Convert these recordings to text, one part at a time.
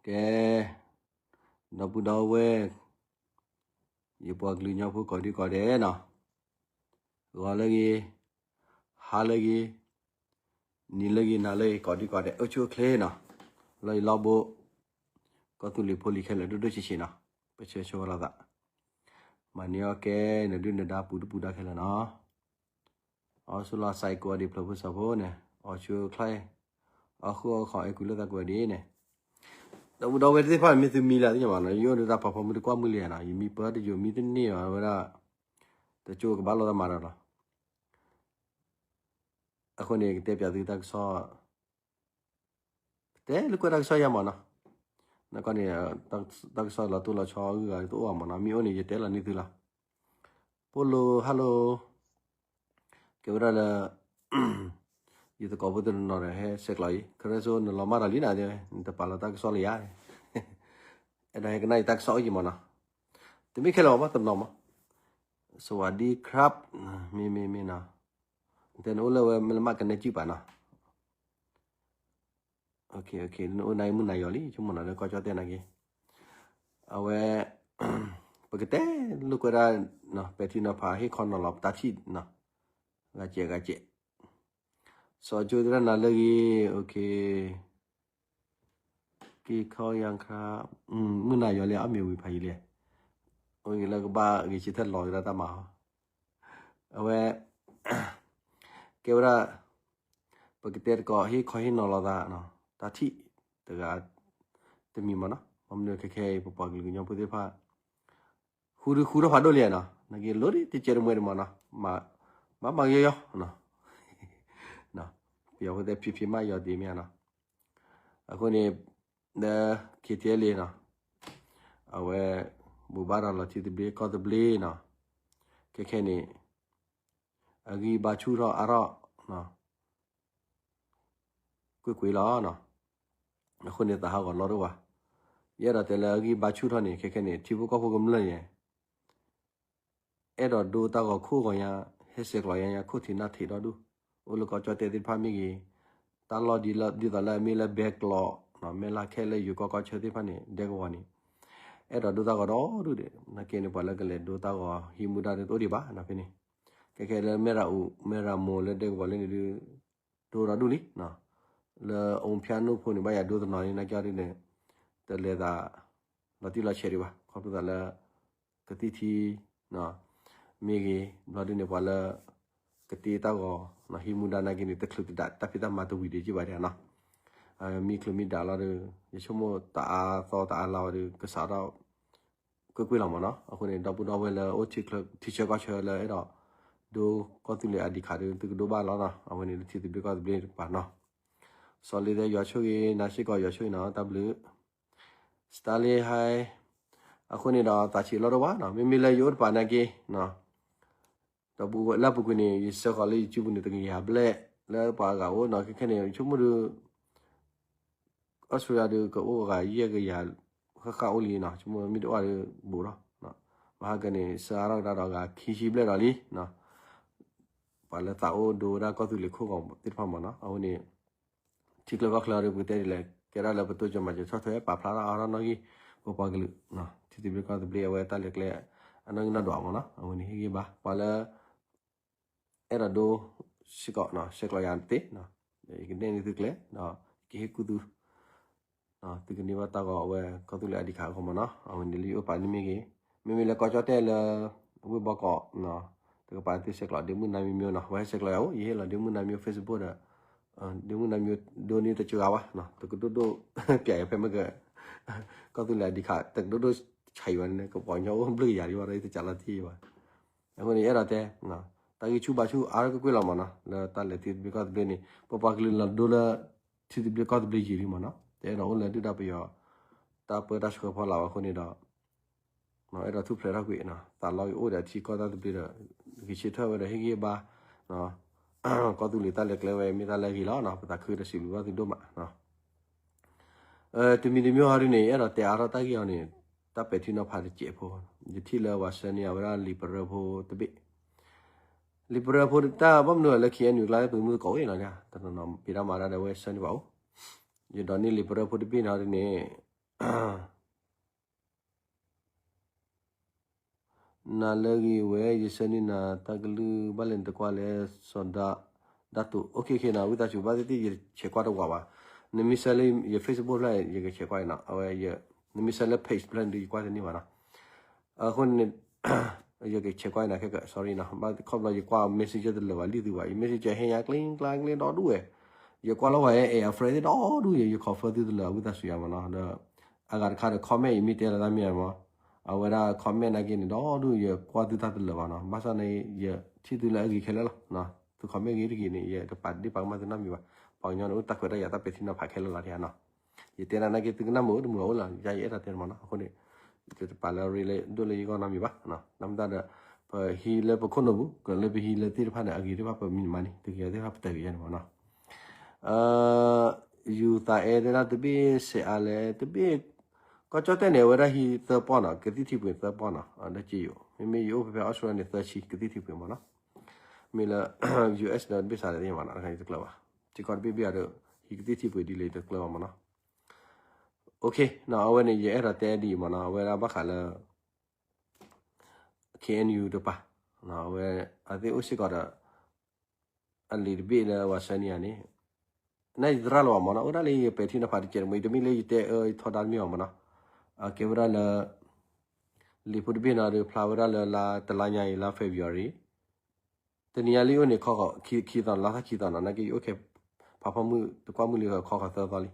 ကဲ, ဒီပုၢ်ဒီဝဲၢ်, ယပှၤကလုာ်ကညီဖိကိးဒံကိးဒဲးနီၤ, ဂီၤလၢဂ့ၤ, ဟါလၢဂ့ၤ, နံၤလၢဂ့ၤ နၤလၢဂ့ၤ ကိးဒံကိးဒဲး အိၣ်ဆူၣ်အိၣ်ချ့နီၤ, လီၢ်ယံၤလီၢ်ဘူး, ကီၢ်သူလ့ၤဖိလံၤခဲလၢာ် ဒိၣ်ဒိၣ်ဆံးဆံးနီၤ, ပဆၢဂ့ၤဆၢဝါလိာ်သး, မၤန့ၢ်အီၣ်ကဲ နဒုၣ်နဒါပူၤဒုၣ်ပူၤဒါခဲလၢာ်နီၤ. အီၣ်ဆူၣ်လီၤစဲးကိးဂၤဒဲး ဖျၢၣ်ဖိစီၤဖိန့ၣ်, အီၣ်ဆူၣ်အိၣ်ချ့, အီၣ်ဃုအီၣ်ဃီ အဲၣ်ကွံလိာ်သးကိးဂၤဒဲးန့ၣ်, ဒီပုၢ်ဒီဝဲၢ်သ့ၣ်တဖၣ် မ့ၢ်သုမံလၢသ့ၣ်ညါဘၣ်နီၤ, ယအိၣ်ဒီးတၢ်ဖးဖီမုၢ်တကွၢ်မုၢ်လံနီၤ, ယမံပၢတယိာ်မံတန့ၢ်ဘၣ်ဝဲဒၣ်, တကၠိကဘၣ်လိာ်သးမၤဒီးလီၤ. အဃိန့ၣ် ကတဲပၠးသုတၢ်ကစီၣ် ကတဲလိာ်ကွဲတၢ်ကစီၣ်ယါမးနီၤ, နကီၢ်န့ၣ် တၢ်ကစီၣ်လီၤတိၢ်လီၤဆီဂုၤဂၤတအိၣ်ဘၣ်မးနီၤ, မ့ၢ်အိၣ်န့ၣ် ယတဲလီၤန့ၢ်သုလီၤ. ပိၢ်လိ hello, ကဲဝဲဒၣ်လၢ ယသကိးဖိတနီၤနီၤဒီး ဟဲဆဲးကျိးအံၤ ခရၢစိ နလီၤမၢ်တၢ်လံနၤတဲဝဲ နတပာ်လီၤတၢ်ကစီၣ်လၢယၤ, အဲၣ်ဒိးဟဲကနၣ်ယတၢ်ကစီၣ်အိၣ်ယံၤမးနီၤ, တမ့ၢ်ခဲလၢာ်ဘၣ် တနီၤမး, စဝးဒံခရၣ်, မ့ၢ်မ့ၢ်မ့ၢ်နီၤ, နတဲနအိၣ်လၢဝဲမ့ၢ်လၢမၢ်ကနဲကံၣ်ပာ်နီၤ နအိၣ်နၤမုၢ်နၤယီၤလံ ဆိကမိၣ်နီၤ လၢကီၢ်ကၠီၣ်တဲၣ်နာ်က့, အဝဲ ပကတဲလိာ်ကွဲဒၣ် ပဲာ်ထံနီၤဖးဟ့ၣ်ခီနီၤလီၤပတၢ်ထံၣ်နီၤ, ဂၤစဲးဂၤစဲး, စီၤကၠိသရၣ်နၤလၢဂ့ၤ, က့ၤခီယါခါ, မုၢ်နၤယီၤလံ အမ့ၢ်ဝံၤဖးယံၤလံ, အိၣ်ဂ့ၤလၢကဘၣ်ဂ့ၤဆၢထၢၣ်လီၤက့ၤဒၣ်တၢ်မၤဟီ, အဝဲ ကဲဝဲဒၣ် ပကတဲတကိး ဟ့ၣ်ခီဟ့ၣ်နီၤလိာ်သး တၢ်ထံၣ်တဂၤတမံၤမးနီၤ, ဘၣ်မနုၤခဲခဲအံၤ ပပှၤကလုာ်ကညီဖိသ့ၣ်တဖၣ် ဃုဒုဃုထီၣ်ဖးဒိၣ်လံနီၤ, နာ်က့လိၣ်ဒ်တကဲတမှဲတမးနီၤ, မၤမၤယီၤယီၤ, ပယီၤဖိတဲ ဖြည်းဖြည်းမှ ယီၤတည်မ့ၢ်နီၤ, အဃိန့ၣ် လၢ KTLA နီၤ, အဝဲ ဘိးဘၣ်ရၤလီၤထံသဘျ့ကီၢ်သဘျ့နီၤ, ခဲခဲန့ၣ် အဂံၢ်ဘါဆူၣ်ထီၣ်အါထီၣ် ကွ့ၢ်ကွ့ၢ်လီၤနီၤ, အဃိန့ၣ်သးဟးဂီၤလီၤဒိၣ်ဝဲ, ယအဲၣ်ဒိးတဲလၢအဂံၢ်ဘါဆူၣ်ထီၣ်န့ၣ် ခဲခဲန့ၣ် ထံဖိကီၢ်ဖိကမျၢၢ်န့ၣ် အဲၣ်ဒိးဒိတၢ်ဂီၤခိၣ်ဂီၤညါ, ဟဲဆဲးကျိးညါညါ ခိၣ်ထံးနၢ်ထံးဒီဒူၣ်, အိၣ်လၢကီၢ်ကၠီၣ်တဲၣ်သ့ၣ်တဖၣ်မ့ၢ်ဂ့ၤ, တၢ်လီၢ်ဒ်လၢ ဒ်သိးလၢအမ့ၢ်လၢဘဲကျိး, မဲၢ်လၢ်ခဲလၢာ်ယိၤကီၢ်ကီၢ်ဆၢသ့ၣ်တဖၣ်န့ၣ် ဒဲကဝီၤန့ၣ်, အဲၣ်ဒိးဒိတၢ်ဂီၤဒီဒူၣ်ဒီး နာ်က့န့ၣ် ပှၤလၢကလဲၤဒိတၢ်ဂီၤဟံးမူဒါဒီးတအိၣ်ဒံးဘၣ်နီၤဖဲန့ၣ်, ခဲခဲလၢမဲၢ်ရၤအူး မဲၢ်ရၤမိၤလၢဒဲကဝီၤလၢန့ၣ်ဒုး ဒိဒီဒူၣ်လံ လၢအိၣ်ဖျါနိၣ်ဖိန့ၣ် ဘၣ်ယၤဒိတနီၤန့ၣ် နာ်က့ဒ်န့ၣ် တလဲၤသး လီၤတံၢ်လီၤဆဲးဒံးဘၣ် ခီဖျိသးလၢ ကသံၣ်ထံ မ့ၢ်ဂ့ၤ ဘျီဒ်န့ၣ် ပှၤလၢ ကတ့တၢ်ဂီၤ ဟံးမူဒါနာ်က့န့ၣ် တချုးတဒး တၢ်ဖံးတၢ်မၤတဝံၤဒံးက့ဘၣ်ဒံးနီၤ, မံချုးမံဒးလီၤဒီး ယဆိကမိၣ်တအါသီတအါလါဝဲဒီး ကစးထီၣ် ကွ့ၢ်ကွ့ၢ်လီၤမးနီၤ, အဃိန့ၣ် ဒီပုၢ်ဒီဝဲၢ်လၢအိၣ်ထံဆၢကီၢ်ဆၢလၢအဲၣ်ဒိး ဒိကီၢ်သူလ့ၤအဒံးခးဒီး သုကဒိဘၣ်လီၤနီၤ, အဝဲန့ၣ်လၢထံသဘျ့ကီၢ်သဘျ့တပၤနီၤ, စီၤလ့သဲယွၤဆိၣ်ဂ့ၤ နၤစ့ၢ်ကီးယွၤဆိၣ်ဂ့ၤနီၤ တၢ်ဘျုး Starlink Hi, အဃိန့ၣ်ဒီးသးဆံးလီၤဒိၣ်ဘၣ်နီၤ, မ့မ့ၢ်လၢယအိၣ်တပၤနာ်က့ ဒီးလၢအပူၤကွံာ်န့ၣ် ယဆှၢဃီၤလၢ YouTube ပူၤန့ၣ် တကယၤဘျဲၣ် လၢပှၤအဂၤအိၣ်နီၤ, ခဲခဲန့ၣ် ဆိကမိၣ်ဒီး Australia ဒီး ကအိၣ်အဂၤယဲၢ်ကယၤ ဃၣ်ဃၣ်အိၣ်လံနီၤ, ဆိကမိၣ်မ့ၢ်တအိၣ်ဒီးဘူးထီၣ်, ဘၣ်ဟဲက့ၤန့ၣ် ဆှၢအါထီၣ်ကဒါဒီးအဂၤခံဆံဘျဲၣ်ဒီးလံနီၤ, ပှၤလၢသးအိၣ်ဒိဝဲဒၣ်ကီၢ်သူလ့ၤခိၣ်ဂီၤသ့ၣ်တဖၣ်မးနီၤ, အဝဲန့ၣ် ထံချၢကီၢ်ချၢဒီး ပကတဲဒ်လဲၣ် ကဲဒၣ်လၢပတိစၢၤမၤစၢၤဆီၣ်ထွဲပာ်ဖျါထီၣ်အါထီၣ်နီၣ်ဂံၢ် ပပှၤကလုာ် ထံသဘျ့ကီၢ်သဘျ့အဝဲတၢ်လဲၤကျဲ အနီၣ်ဂံၢ်နီၣ်ဒွးမးနီၤ, အဝဲန့ၣ်ဟ့ၣ်ဂံၢ်ဘါ ပှၤလၢ အဲၣ်ဒိးဒိ စ့ၢ်ကီး ဆဲးကျိးယၤသ့, ယကနဲၣ်န့ၢ်သုကျဲ ဒီးယကဟ့ၣ်ကူၣ်သု သုကန့ၢ်ဘၣ်တၢ်ဂီၤအဝဲ ကီၢ်သူလ့ၤအဒံးခးအဂီၢ်မးနီၤ, အဝဲန့ၣ်လၢယအိၣ်ပာ်န့ၢ်မ့ၢ်ဂ့ၤ, မ့မ့ၢ်လၢကီၢ်ကၠီၣ်တဲၣ်လၢ ဝ့ၢ်ဘီကီး တကပၤသုဆဲးကျိးဒ့မုၣ်နါမံၤမံၤနီၤ, ဝဲဟဲဆဲးကျိးယၤအိၣ် ယဟ့ၣ်လီၤဒ့မုၣ်နါမံၤ Facebook ဒီး ဒ့မုၣ်နါမံၤဒိန့ၢ်တစှၤဘၣ်, တကဒိၣ်ဒိၣ် ပျဲယၤဖဲမ့ၢ်က ကီၢ်သူလ့ၤအဒံးခး တကဒိၣ်ဒိၣ်ဆံးဝဲန့ၣ် ကပှၤကညီအိၣ်ဘျုးကယၤဒံးဘၣ်ဒီး ယတစးလီၤတံၢ်ဘၣ်. အဃိန့ၣ် အဲၣ်ဒိးတဲ တၢ်ဂံၢ်ဆူၣ်ဘါဆူၣ်အါထီၣ်ကွ့ၢ်ကွ့ၢ်လီၤမးနီၤ, လၢတၢ်လဲၤထံသဘျ့ကီၢ်သဘျ့န့ၣ် ပပှၤကလုာ်လီၤဒိလၢ ထံသဘျ့ကီၢ်သဘျ့ယံာ်လံမးနီၤ, တအဲၣ်ဒိးအိၣ်လၢဒုၣ်ဒါပယီၤ တၢ်ပၢတၢ်ဆှၢဖီလာ်ဝဲအဃိန့ၣ်ဒီး အဲၣ်ဒိးထူၣ်ဖျဲးထီၣ်ကွံာ် သးလီက့ၤအိၣ်ဒီးထံကီၢ်တၢ်သဘျ့ဒီး ဂံၢ်ဆၢထၢၣ်ဝဲဒီးဟ့ၣ်ဂံၢ်ဘါ ကီၢ်သူလ့ၤတၢ်လဲၤကျဲဝဲမ့ၢ်တၢ်လၢအဂ့ၤလီၤ, ပသးခုဒီးစံးဘျုးဘၣ်သုဒိၣ်မး. တမံၤတမံၤဟီဒ်န့ၣ် အဲၣ်ဒိးတဲအါထီၣ်တၢ်ဂ့ၢ်အီၤန့ၣ် တၢ်ပဲာ်ထံနီၤဖးတစဲးဖိ, ယထံၣ်လၢပှၤဆှၢန့ၢ်အဝဲဒၣ်လံာ်ပရၢဖိတဘ့ၣ်, လံာ်ပရၢဖိတၢ်ဘၣ်မနုၤလၢ KNU ကျါလၢပမုၢ်သကိးဝဲလီၤ, တနီၤနီၤဖံးတၢ်မၤတၢ်ဒီးဝဲဆှၢန့ၢ်ပှၤအိၣ်, ယဒိးန့ၢ်လံာ်ပရၢဖိတဘ့ၣ်န့ၣ်ဟီဒ်န့ၣ် နၤလၢဂ့ၤဝဲ ယဆၢန့ၢ်နၤ တၢ်ကလုၢ်ဘၣ်လဲၣ်နတကွၢ်လဲၣ် စီၤဒၤ ဒၣ်တိၤ OK နီၤ ဝံသးစူၤ ဘၣ်သ့ၣ်သ့ၣ် ယဆဲးကွၢ်တဝးဘၣ်. နမ့ၢ်ဆှၢလၢယ Facebook ဖျၢၣ် ယကဆဲးကွၢ်အံၤနီၤ အဝဲ နမ့ၢ်ဆှၢလၢ page ဖျၢၣ်န့ၣ် ယကွၢ်တန့ၢ်ဘၣ်နီၤ. အဃိန့ၣ် ယကဆဲးကွၢ်အံၤနီၤ ခဲက sorry နီၤ ဘၣ်ခီဖျိယကွၢ် messenger တလၢာ်ဘၣ် လံၣ်သုဘၣ် ယ messenger ဟဲညါကျ့ကျါကျ့ဒီဒူၣ်ဝဲ ယကွၢ်လီၤဝဲ အဲ အ friend သ့ၣ်ဒီဒူၣ်ယဲ ယ confirm သုတလၢာ် ဝံသးစူၤယၤမနီၤ ဒီး အဂၤတခါဒီး comment ယမ့ၢ်တဲလီၤတၢ်မ့ၢ်မး အဝဲဒၣ် comment နာ်က့န့ၣ် ဒီဒူၣ်ယကွၢ်သုတၢ်တလၢာ်ဘၣ်နီၤ ဘၣ်ဆၣ်န့ၣ် ယထံၣ်သုလၢအဂ့ၤခဲလၢာ်လီၤ. သု comment ဂ့ၤတဂ့ၤန့ၣ် ယတပာ်ဒ့ၣ်ပာ်ကမၣ်သုနီတမံၤဘၣ်. ပှၤကညီန့ၣ် အိၣ်တၢ်ခွဲးတၢ်ယာ်တၢ်ပဲာ်ထံနီၤဖးခဲလၢာ်လီၤတယၤနီၤ. ယတဲဒၣ်နာ်က့ သုကနၣ်မုာ်အိၣ်တမုာ်အိၣ်လီၤ ယယအဲၣ်ဒိးတဲန့ၣ်မနီၤ အဃိန့ၣ် ယတပာ်လၢအရ့လၢဒိၣ်လၢယဂီၢ်နီတမံၤဘၣ်. နမ့ၢ်တၢ်ဒီး ပဟံးလၢပခိၣ်နူာ်ပူၤ ကလၢပဟံးလၢသ့ၣ်တဖၣ်န့ၣ် အဂ့ၤသ့ၣ်တဖၣ်ပမံၤမးန့ၣ် သုကယၤသ့ၣ်တဖၣ်ပတၢၢ်ကယၤန့ၣ်မနီၤ ယူၤသးအဲၣ်တဲဒၣ်တဘ့ၣ်စဲးအါလဲၣ် တဘ့ၣ် ကီၢ်ကၠီၣ်တဲၣ်န့ၣ် အဝဲဒၣ်ဟံးသၢပီၢ်နီၤ ကသံၣ်ထံပှ့ၤသၢပီၢ်နီၤ ဒီးက့ယိာ် မ့မ့ၢ်ယအိၣ်ဖဲဖဲ Australia န့ၣ် သၢဆံ ကသံၣ်ထံပှ့ၤမနီၤ မ့ၢ်လၢ US ဒီးတဘ့ၣ်စးလဲၣ်သ့ၣ်ညါမနီၤ တကျၢၤဘၣ် ထံကီၢ်တဘ့ၣ်ဘ့ၣ်အံၤဒီး ဟံးကသံၣ်ထံပှ့ၤဒ်လဲၣ်တကျၢၤဘၣ်မနီၤ OK နီၤ အဝဲန့ၣ် ယအဲၣ်ဒိးတဲဒ်အံၤမနီၤ အဝဲဒၣ်ဘၣ်ဃးလၢ KNU တပၤ အဝဲ အသ့ၣ်အိၣ်စ့ၢ်ကီးဒီး အလံာ်တဘ့ၣ်လၢပှၤဆှၢန့ၢ်ယၤန့ၣ် နာ်ယသရၣ်လၢၤဘၣ်မနီၤ အိၣ်ဒၣ်လၢယပဲာ်ထံနီၤဖးတကဲးတမှဲ ယတမ့ၢ်လၢယတဲအၢယထီဒါတမ့ၢ်ဘၣ်မနီၤ အကဲဝဲဒၣ်လၢ လံာ်ဖိတဘ့ၣ်နီၤဒီး ဖျါဝဲဒၣ်လၢလါတလါညါအံၤ လါ February တနံၤညါလံအိၣ်န့ၣ် ခီဃီၤခံသီနီၤ လါထီၣ်ခံသီနီၤ နာ်က့ယအိၣ်ခဲ ဖးဖီမုၢ်တကွၢ်မုၢ်လံခီဃီၤသၢသီ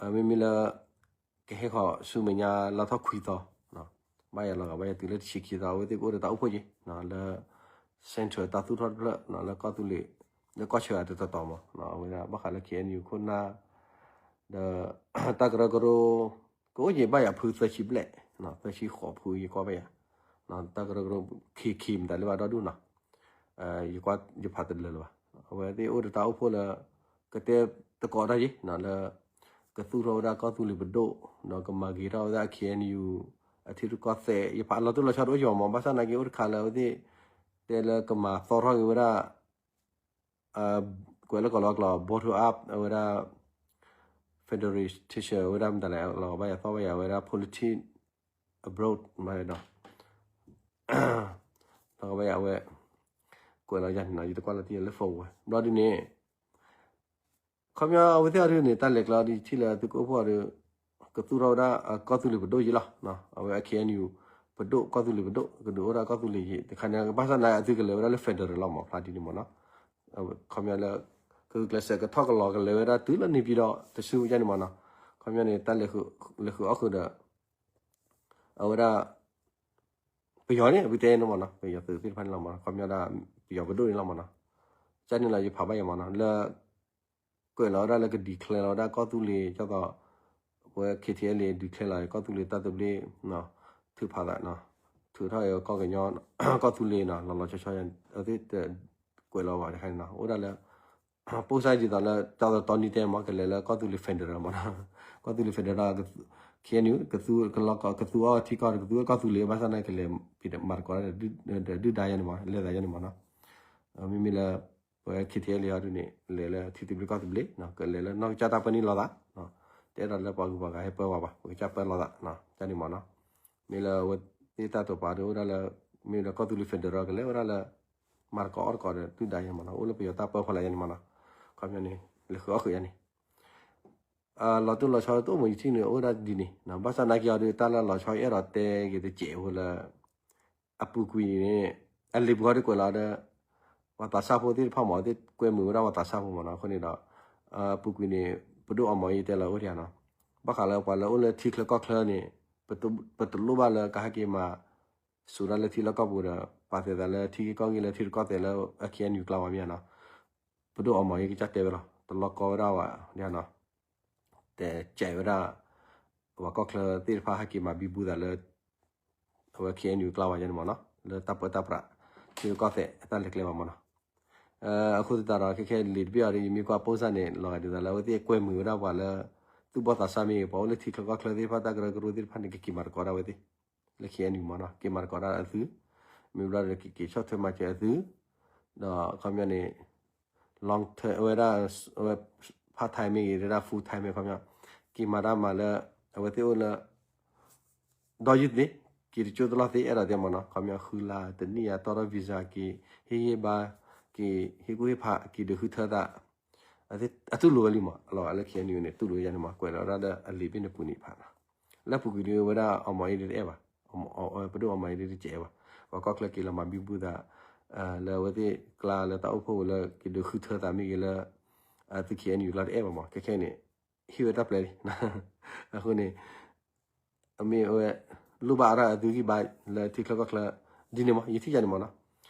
လံ မ့မ့ၢ်လၢ ကဟဲဃီၤဆူမဲာ်ညါလါထီၣ်ခွံသီ ဘၣ်ယၤလီၤဂာ်ဘၣ်ယၤတုၤလၢတဆံခံသီ အဝဲသ့ၣ်ကအိၣ်ဒီးတၢ်အိၣ်ဖှိၣ်က့ၤ လၢ Central တၢ်သူၣ်ထီၣ်တဖျၢၣ် လၢကီၢ်သူလ့ၤ လၢကီၢ်ဆၢအတတီၤတီၤမး အဝဲဒၣ်ဘၣ်ဃးလၢ KNU ခိၣ်နၢ် ဒီး တၢ်ကရၢကရိ ကအိၣ်က့ၤဘၣ်ယၤဖုသၢဆံဘျဲၣ် သၢဆံဃိးဖုယကွၢ်ဘၣ်ယၤ တၢ်ကရၢကရိ ခံခံမတၤလၢဘၣ်ဒီဒူၣ်နီၤ ယကွၢ်ယဖးတလၢာ်လၢၤဘၣ် အဝဲသ့ၣ်အိၣ်ဒီးတၢ်အိၣ်ဖှိၣ်လၢ ကတဲတကိးတၢ်ယ့ၣ် လၢ ကသူၣ်ထီၣ်ဝဲဒၣ်ကီၢ်သူလ့ၤပဒိၣ် ဒီးကမၤဂ့ၤထီၣ်ဝဲဒၣ် KNU အထံရူၢ်ကီၢ်သဲး ယဖးလီၤတိၢ်လီၤဆီတအိၣ်က့ၤဘၣ်မး ဘၣ်ဆၣ်နာ်က့အိၣ်တခါလၢအဝဲသ့ၣ် တဲလၢကမၤသီထီၣ်က့ၤဝဲဒၣ် ကွဲးလၢကီၢ်လီၤကျိာ် bottom up အဝဲဒၣ် federation ဝဲဒၣ်မတၤလဲၣ် လီၤဘၣ်ယၤသီဘၣ်ယၤဝဲဒၣ် politic abroad မးဒီး လီၤဘၣ်ယၤဝဲ ကွဲးလီၤယၤန့ၣ်နီၤ ယတကွၢ်လီၤတံၢ်လၢ phone ဝဲ ဘျီဒ်န့ၣ် ခီပညီအဝဲသ့ၣ်အီၤဒ်န့ၣ် တၢ်လဲၤကျဲအီၤဒ်ထံၣ်လၢသုကအိၣ်ဖှိၣ်အီၤဒီး ကသူၣ်ထီၣ်ဝဲဒၣ်ကီၢ်သူလ့ၤပဒိၣ်ယ့ၣ်လီၤ. အဝဲ KNU ပဒိၣ် ကီၢ်သူလ့ၤပဒိၣ် ကဒုးအိၣ်ဒၣ်ကီၢ်သူလ့ၤယ့ၣ် တခါန့ၣ် ဘၣ်ဆၣ်သနာ်က့အသုကလဲၤဝဲဒၣ်လၢ federal လီၤမး ဖျါဒ်န့ၣ်မးနီၤ. ခီပညီလၢ ကဂုာ်ကျဲးစၢးကထီၣ်ကလီၤကလဲၤဝဲဒၣ်တုၤလၢန့ၣ်ပၠံၣ်ဒီးတစုယါန့ၣ်မးနီၤ. ခီပညီန့ၣ် တၢ်လဲၤဃုာ်အီၣ်ဃုာ်ဒီး အဝဲဒၣ် ပယီၤန့ၣ် ပတဲန့ၣ်မးနီၤ ပယီၤသုးသ့ၣ်တဖၣ်န့ၣ်လီၤမးနီၤ ခီပညီဒၣ် ပယီၤပဒိၣ်န့ၣ်လီၤမးနီၤ. ကန့ၣ်လီၤယဖးဘၣ်ယၤမးနီၤ လၢ ကွဲးလီၤဝဲဒၣ်လၢက declare လီၤဝဲဒၣ်ကီၢ်သူလ့ၤ ကၠီသီး ဝဲ KTLA declare လီၤကီၢ်သူလ့ၤတၢ်သဘျ့ ထုးဖးသး ထုးထီၣ်ကီၢ်ကညီ ကီၢ်သူလ့ၤနီၤ လီၤလီၤဆီဆီ အဝဲသ့ၣ်တကွဲးလီၤဘၣ်တခါန့ၣ်နီၤ အိၣ်ဒၣ်လၢ ပိၢ်စၢ်ဒ်သိးလၢ ကၠီသီးတီနံတဲမး ကလဲၤလၢကီၢ်သူလ့ၤ federal မးနီၤ ကီၢ်သူလ့ၤ federal KNU ကသူ ကလီကီ ကသူအီၣ်ထံကီၢ် ကသူအီၣ်ကီၢ်သူလ့ၤ ဘၣ်ဆၣ်သနာ်က့လဲၤမၤသကိးဒ်ဒုၣ်ဒါယါန့ၣ်မး လဲၤသးယါန့ၣ်မးနီၤ မ့မ့ၢ်လၢ ပဝဲ KTLA အီၤဒ်န့ၣ် လဲၤလၢထံသဘျ့ကီၢ်သဘျ့ ကလဲၤလၢနီၢ်ကစၢ်တၢ်ပၢန့ၢ်လိာ်သး တအဲၣ်ဒိးလၢပှၤဂုၤပှၤဂၤဟဲပၢဝဲဘၣ် ပကစၢ်ပၢလိာ်သး ကန့ၣ်မးနီၤ မ့ၢ်လၢအဝဲသ့ၣ်တၢ်တိာ်ပာ်ဒ်အိၣ်ဒၣ်လၢ မ့ၢ်ဒီးကီၢ်သူလ့ၤ federal ကလဲၤဝဲဒၣ်လၢ မၤသကိးအီၣ်သကိးဒီးဒုၣ်ဒါယါန့ၣ်မးနီၤ အိၣ်လၢပယီၤတၢ်ပၢဖီလာ်ယါန့ၣ်မးနီၤ ခီပညီန့ၣ် လဲၤဃုာ်အီၣ်ဃုာ်ယါန့ၣ် လီၤတိၢ်လီၤဆီတအိၣ်မး ယထံၣ်န့ၣ်အိၣ်ဒၣ်ဒ်န့ၣ် ဘၣ်ဆၣ်သနာ်က့အီၤဒ်တၢ်လၢလီၤဆီအဲၣ်ဒိးတဲက့ၤတစဲးဖိလၢ အပူၤကွံာ်န့ၣ် အလံာ်ပူၤဟီဒ်ကွဲးလီၤဒီး ပှၤသးစၢ်ဖိသ့ၣ်တဖၣ်မး သ့ၣ်ကွဲမုာ်ဝဲဒၣ်ပှၤသးစၢ်ဖိမးနီၤ အဃိန့ၣ်ဒီး အပူၤကွံာ်န့ၣ် ပဒိၣ်အီမီၤအံၤတဲလီၤအိၣ်ဒံးနီၤ ဘၣ်ဃးလၢပှၤလၢအိၣ်လၢထံချၢကီၢ်ချၢန့ၣ် ပတလိၣ်ဘၣ်လၢကဟဲက့ၤမၤ စူၤဒၣ်လၢထံလၢကီၢ်ပူၤဒီး ပာ်သဲးသးလၢထံဂ့ၢ်ကီၢ်ဂ့ၢ်လၢထံရူၢ်ကီၢ်သဲးလၢအ KNU ကျါဝဲမ့ၢ်နီၤ ပဒိၣ်အီမီၤအံၤကစၢ်တဲဝဲလီၤ တလီၤကီဝဲဒၣ်ဝဲဒၣ်နီၤ တဲကဲးဝဲဒၣ် ပှၤကီၢ်ချၢသ့ၣ်တဖၣ်ဟဲက့ၤမၤဘံဘူသးလၢ အဝဲ KNU ကျါဝဲယါန့ၣ်မ့ၢ်နီၤ လၢတၢ်ပၢတၢ်ပြး ထံရူၢ်ကီၢ်သဲးအတၢ်လဲၤကျဲဘၣ်မ့ၢ်နီၤ အဃိသတးဒီး ခဲခဲလံာ်တဘ့ၣ်အံၤဒီး ယမ့ၢ်ကွၢ်ပိၢ်စၢ်န့ၣ် လီၤဂာ်ဒ်သိးလၢအဝဲသ့ၣ်ကွဲမုာ်ဝဲဒၣ်ပှၤလၢ သူၣ်ဘီၣ်သးစၢ်မ့ၢ်ဂ့ၤ ပှၤအိၣ်လၢထံချၢကီၢ်ချၢသ့ၣ်တဖၣ် တၢ်ကရၢကရိသ့ၣ်တဖၣ်န့ၣ် ကက့ၤမၤသကိးဒၣ်ဝဲသ့ၣ် လၢ KNU မ့ၢ်နီၤ က့ၤမၤသကိးဒၣ်အသု မ့ၢ်ဘျီဒီးက့ၤက့ၤဆီၣ်ထွဲမၤစၢၤအသု ဒီးခီပညီန့ၣ် long term အဝဲဒၣ် အဝဲ part time မ့ၢ်ဂ့ၤ ဒၣ် full time မ့ၢ်ခီပညီ က့ၤမၤတၢ်မၤလၢ အဝဲသ့ၣ်အိၣ်လၢ ဒီးယုၢ်သ့, က့ၤတကၠိတလီၢ်သ့ အဲၣ်ဒိးတဲမ့ၢ်နီၤ, ခီပညီဃုလါတနံၣ်ယါ တီထီၣ် visa က့ၤ ဟ့ၣ်ဂံၢ်ဘါ, က့ၤဟ့ၣ်ကူၣ်ဟ့ၣ်ဖး က့ၤဒုးဃုထၢသး, အတူၢ်လိာ်ဝဲလံမး, အလီၤလၢ K N U န့ၣ် တူၢ်လိာ်ဝဲယါန့ၣ်မး, ကွဲးလီၤဒၣ်လၢအလံာ်ဘ့ၣ်န့ၣ်ပူၤန့ၣ်ဖးနီၤ, လၢပူၤကွံာ်ဒုးဝဲဒၣ်အီမီအ့ဒုးတအဲၣ်ဘၣ်, ပဒိၣ်အီမီအ့ဒုးတစဲးဘၣ်, ပှၤကီၢ်ချၢက့ၤလီၤမၤဘံဘူသး, လၢအဝဲသ့ၣ်ကျါလၢတၢ်အိၣ်ဖှိၣ်ဝဲလၢက့ၤဒုးဃုထၢသးမ့ၢ်ဂ့ၤလၢ သု K N U လီၤတအဲၣ်ဘၣ်မး, ခဲခဲန့ၣ် ဟ့ၣ်ဝဲတၢ်ပျဲလံ အဃိန့ၣ် အမ့ၢ်အဝဲ လိၣ်ဘၣ်အါထီၣ်အသုဂံၢ်ဘါလၢထံချၢကီၢ်ချၢ ဒ်န့ၣ်မး ယထံၣ်ယါန့ၣ်မးနီၤ,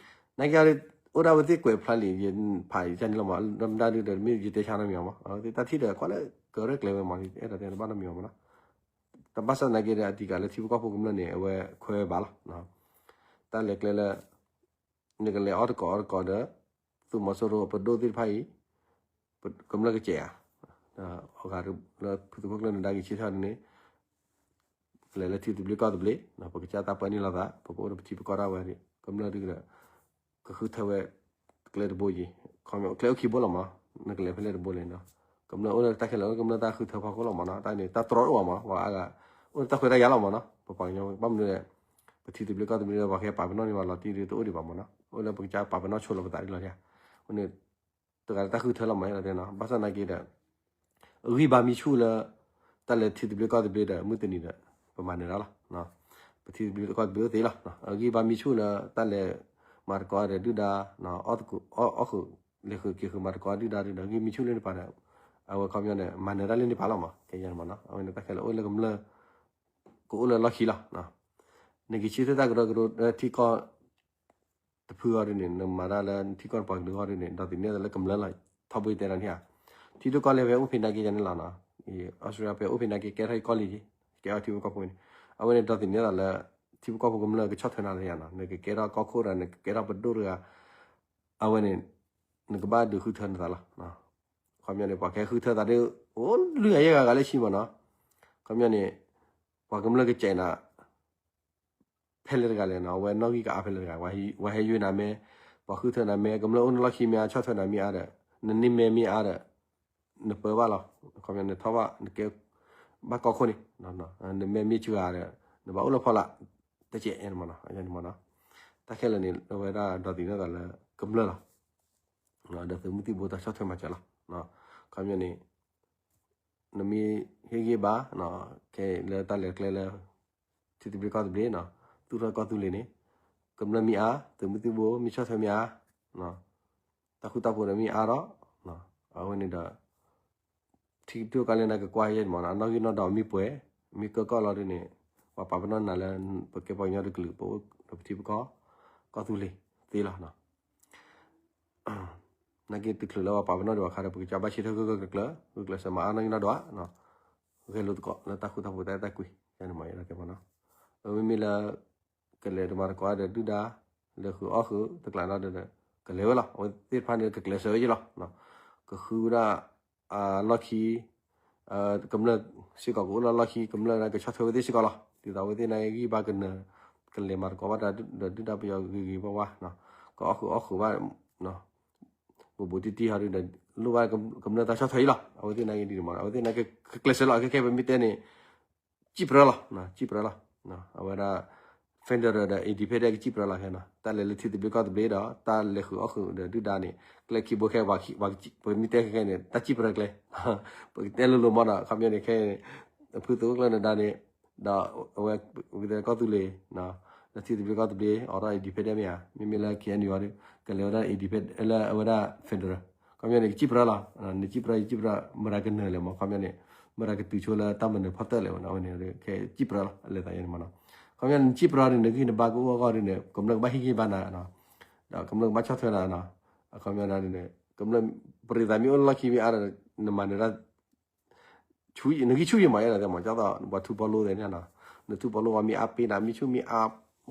နာ်က့ အိၣ်ဒၣ်ဝဲသ့ၣ်ကွဲးဖျါလံ ယဖးယါန့ၣ်လီၤမး, မ့ၢ်ဒုးဒီးမ့ၢ်ယတဲဆါနီတမံၤမး, တၢ်ထံၣ်ဒီးကွၢ်လၢကရဲၣ်ကျဲၤဝဲမး, အဲၣ်ဒိးတဲတဘၣ်နီတမံၤမးနီၤ, တဘၣ်ဆၣ်နာ်က့ဒီး အတံၤကးလၢထံဖိကီၢ်ဖိကမျၢၢ်န့ၣ် အဝဲခွဲးဝဲဘၣ်လီၤ, တၢ်လဲၤကျဲလၢ နကလဲၤအီၣ်တကိးအီတကိးဒီး သုးမီၤစိရိၤပဒိၣ်သ့ၣ်တဖၣ်အံၤ ကမျၢၢ်ကစဲးဧါ, အဂၤလၢဖုသးခိၣ်ကျၢၢ်နဒါက့ၤဆ့ထီၣ်န့ၣ် ကလဲၤလၢထံသဘျ့ကီၢ်သဘျ့, ပကစၢ်သးပှၢ်န့ၢ်လိာ်သး, ပကအိၣ်ဒီးပထံပကီၢ်ဒၣ်ဝဲ, ကမျၢၢ်ဒုးဒီး ကဃုထၢဝဲ ကျဲတဘိယံၤ, ကျဲအိၣ်ခံဘိလီၤမး, နကလဲၤဖဲလဲၣ်တဘိလဲၣ်နီၤ, ကမျၢၢ်အိၣ်လၢတၢ်ခဲလၢာ် ကမျၢၢ်တၢ်ဃုထၢဖီခိၣ်လီၤမးနီၤ, တၢ်န့ၣ် တၢ်တြီတအိၣ်ဘၣ်မး, ပှၤအါဂၤ အိၣ်လၢတၢ်ခွဲးတၢ်ယာ်လီၤမးနီၤ, ပပှၤကညီ ဘၣ်မနုၤလဲၣ် ပထံသဘျ့ကီၢ်သဘျ့ဒီး ပှၤကဟဲပာ်ပနီၣ်န့ၢ်ပှၤလီၤတံၢ်ဒုးတအိၣ်ဒံးဘၣ်မးနီၤ, အိၣ်လၢပကစၢ်ပာ်ပနီၣ်ဆိလီၤပသးဒ်လီၤ, အဃိန့ၣ် တဂၤလၢတၢ်ဃုထၢလီၤမး အဲၣ်ဒိးတဲနီၤ, ဘၣ်ဆၣ်နာ်က့ဒီး အဂံၢ်ဘါမ့ၢ်ဆူၣ်လၢ တၢ်လဲၤထံသဘျ့ကီၢ်သဘျ့ဒီး မုၢ်တနံၤဒီး ပမၤနၢၤတၢ်လီၤ, ပထံသဘျ့ကီၢ်သဘျ့အိၣ်သ့လီၤ, အဂံၢ်ဘါမ့ၢ်ဆူၣ်လၢ တၢ်လဲၤမၤသကိးဒီးဒုၣ်ဒါ အီၣ်ဃုာ် လဲၤဃုာ်က့ၤဃုာ်မၤသကိးဒုၣ်ဒါဒုးဒီး ဂံၢ်မ့ၢ်ဆူၣ်လၢန့ၣ်ပၤဒီး အဝဲခီပညီန့ၣ် မၤနၢၤတၢ်လၢန့ၣ်ပၤလီၤမး, ခဲယါန့ၣ်မးနီၤ, အဝဲန့ၣ်တၢ်ခဲလၢာ်အိၣ်လၢကမျၢၢ် ကအိၣ်လၢလီၢ်ခံလီၤ, နက့ၤဆၢထၢၣ်တၢ်ကရၢကရိထံကီၢ် တဖုအီၤဒ်န့ၣ် နမၤတၢ်လၢထံကီၢ်ပှၤကလုာ်အဂီၢ်ဒ်န့ၣ် ဒီးသန့ၤသးလၢကမျၢၢ်လီၤ, ထီဘိယတဲဒၣ်န့ၣ်ဧါ, ထံဒိၣ်ကီၢ်လဲၢ်ဖဲအိၣ်ဖဲနာ်က့ယါန့ၣ်လီၤနီၤ, အီစထြ့လယါဖဲအိၣ်ဖဲနာ်က့ ကဲထီၣ်ယကီၢ်လံ, ကဲထီၣ်ထံဖိကီၢ်ဖိန့ၣ်, အဝဲန့ၣ်ဒီးသန့ၤသးလၢ ထံဖိကီၢ်ဖိကမျၢၢ်ကဆီၣ်ထွဲနၤလၢယါနီၤ, နကကဲထီၣ်ကီၢ်ခိၣ်ဒီး နကကဲထီၣ်ပဒိၣ်တဂၤ အဝဲန့ၣ် နကဘၣ်ဒုးဃုထၢနသးလီၤ, ခီပညီန့ၣ် ပှၤကဟဲဃုထၢသးဒီး အိၣ်လွံၢ်ဂၤယဲၢ်ဂၤဂၤလၢဆံမးနီၤ, ခီပညီန့ၣ် ပှၤကမျၢၢ်ကစဲးနၤ ဖဲလဲၣ်တဂၤလဲၣ်နီၤ, အဝဲနီၣ်ဂံၢ်ကအါဖဲလဲၣ်တဂၤ, ပှၤဟဲယွၤနၤမ့ၢ်, ပှၤဃုထၢနၤမ့ၢ်, ကမျၢၢ်အိၣ်နလီၢ်ခံမ့ၢ်အါ ဆီၣ်ထွဲနၤမ့ၢ်အါဒီး, နန့ၢ်မဲမ့ၢ်အါဒီး, နပၢဘၣ်လီၤ, ခီပညီနထီၣ်ဘၣ် နကဲဘၣ်ကီၢ်ခိၣ်န့ၣ်, နမဲမ့ၢ်စှၤဒီး နဘၣ်အိၣ်လၢဖီလာ်, တကဲးန့ၣ်မးနီၤ, တၢ်ခဲလၢာ်န့ၣ် အဝဲဒၣ်ဒီးသန့ၤသးလၢကမျၢၢ်လီၤ, ဒီးသုးမုၢ်သံၣ်ဘိတၢ်ဆီၣ်ထွဲမၤစၢၤလီၤ, ခီပညီန့ၣ် နမ့ၢ်ဟ့ၣ်ဂံၢ်ဘါ ခဲလၢာ်တၢ်လဲၤကျဲလၢ ထံသဘျ့ကီၢ်သဘျ့နီၤ, သူၣ်ထီၣ်ကီၢ်သူလ့ၤန့ၣ် ကမျၢၢ်မ့ၢ်အါ, သုးမုၢ်သံၣ်ဘိမ့ၢ်ဆီၣ်ထွဲမ့ၢ်အါ, တၢ်ဃူတၢ်ဖိးဒီးမ့ၢ်အါဒီး, အဝဲန့ၣ်ဒီး ထံဒိၣ်ကီၢ်လဲၢ်န့ၣ်ကကွၢ်ယဲၢ်မးနီၤ, အနီၣ်ဂံၢ်နီၣ်ဒွးမ့ၢ်ပှဲၤ, မ့ၢ်ကၢကီၢ်လီၤဒ်န့ၣ်, ပှၤပာ်ပနီၣ်နၤလၢ ပကဲပှၤကညီတကလုာ် ပအိၣ်ဒီးပထံပကီၢ် ကီၢ်သူလ့ၤသ့လီၤနီၤ. နာ်က့တုၤချုးလၢပှၤပာ်ပနီၣ်ဒံးဘၣ်ခါဒီး ပကစၢ်ဘၣ်ဆၢထၢၣ်ဂၢၢ်ဂၢၢ်ကျၢၤကျၢၤ, ဂုာ်ကျဲးစၢးမၤအါနီၣ်ဂံၢ်နီၣ်ဒွး, ဂဲၤလိာ်သကိးလၢတၢ်ဃူတၢ်ဖိးတၢ်အဲၣ်တၢ်ကွံ, ယန့ၣ်မးယဲဒၣ်ကဲမးနီၤ. မ့မ့ၢ်လၢ ကလဲၤတမၤသကိးဒီးဒုၣ်ဒါ လဲၤဃုာ်အီၣ်ဃုာ်တကျးနီၤဒီး ကလဲၤဝဲလီၤ. အဝဲသ့ၣ်တဖၣ်န့ၣ် ကကျဲးစၢးဝဲယဲလီၤ. ကဃုဝဲဒၣ် အလီၢ်ခံ ကမျၢၢ်စ့ၢ်ကီးကအိၣ်လၢလီၢ်ခံ ကမျၢၢ်ကဆီၣ်ထွဲဝဲသ့ၣ်စ့ၢ်ကီးလီၤ. ဒ်သိးအဝဲသ့ၣ်န့ၣ်ဂံၢ်ဘါကနၢၤ ကလဲၤမၤသကိးဘၣ်တၢ်ဒီးဒုၣ်ဒါပယီၤဂ့ၤဂ့ၤဝါဝါ, ကအီၣ်ဃုာ်အီၣ်ဃုာ်ဘၣ် ဘူးဘူးတံၢ်တံၢ်ဟီဒုးဒီး လိၣ်ဘၣ်ကမျၢၢ်တၢ်ဆီၣ်ထွဲအံၤလီၤ. အဝဲသ့ၣ်န့ၣ်ဂ့ၤဒ်န့ၣ်မး အဝဲသ့ၣ်န့ၣ်ကကျဲးစၢးလီၤ. ခဲခဲပမ့ၢ်တဲန့ၣ် စံၣ်ပြၢလီၤ, စံၣ်ပြၢလီၤ. အဝဲဒၣ် federal ဒီး independent ကစံၣ်ပြၢလီၤခဲနီၤ. တၢ်လဲၤလၢထံသဘျ့ကီၢ်သဘျ့ဒီး တၢ်လဲၤဃုာ်အီၣ်ဃုာ်ဒီးဒုၣ်ဒါန့ၣ် ကျဲခံဘိခဲ ပမ့ၢ်တဲခဲခဲန့ၣ် တၢ်စံၣ်ပြၢကျဲ ပကတဲလိၤလိၤမးဒီး ခီပညီန့ၣ်ခဲ ဖုသုးခိၣ်ကျၢၢ်နဒါန့ၣ် ဒီးအဝဲ ကီၢ်သူလ့ၤ လၢထံသဘျ့ကီၢ်သဘျ့ အိးထီၣ် independent မ့ၢ်ဧါ, မ့မ့ၢ်လၢ K N U အီၤဒီး ကလဲၤဝဲဒၣ် independent လၢအဝဲဒၣ် federal ခီပညီန့ၣ် ကစံၣ်ပြၢလီၤ. နစံၣ်ပြၢ ယစံၣ်ပြၢ မတၤကနၢၤလဲၣ်မး ခီပညီန့ၣ် မတၤကတုၤဆိလၢတၢ်မနုၤဖီတၢၣ်လဲၣ်ဝဲန့ၣ် အဝဲန့ၣ်ခဲစံၣ်ပြၢလီၤ အလဲၤသးယဲန့ၣ်မးနီၤ. ခီပညီနစံၣ်ပြၢန့ၣ် နဂံၢ်နဘါကအိၣ်အဂီၢ်ဒ်န့ၣ် ကမျၢၢ်ကဘၣ်ဟ့ၣ်ဂံၢ်ဘါနၤ ဒီးကမျၢၢ်ကဘၣ်ဆီၣ်ထွဲနၤနီၤ. အခီပညီန့ၣ် ကမျၢၢ်ပရံးသးမ့ၢ်အိၣ်လၢလီၢ်ခံမ့ၢ်အါဒီး နမၤနၢၤတၢ် နဂံၢ်ဆူၣ်ယံာ်မး ယဲဒၣ်တဲမး ဒ်သိးပှၤထူပီလိသ့ၣ်န့ၣ်နီၤ, နထူပီလိဝဲမ့ၢ်အါပ့ၤနၤ မ့ၢ်ဆူၣ်မ့ၢ်အါ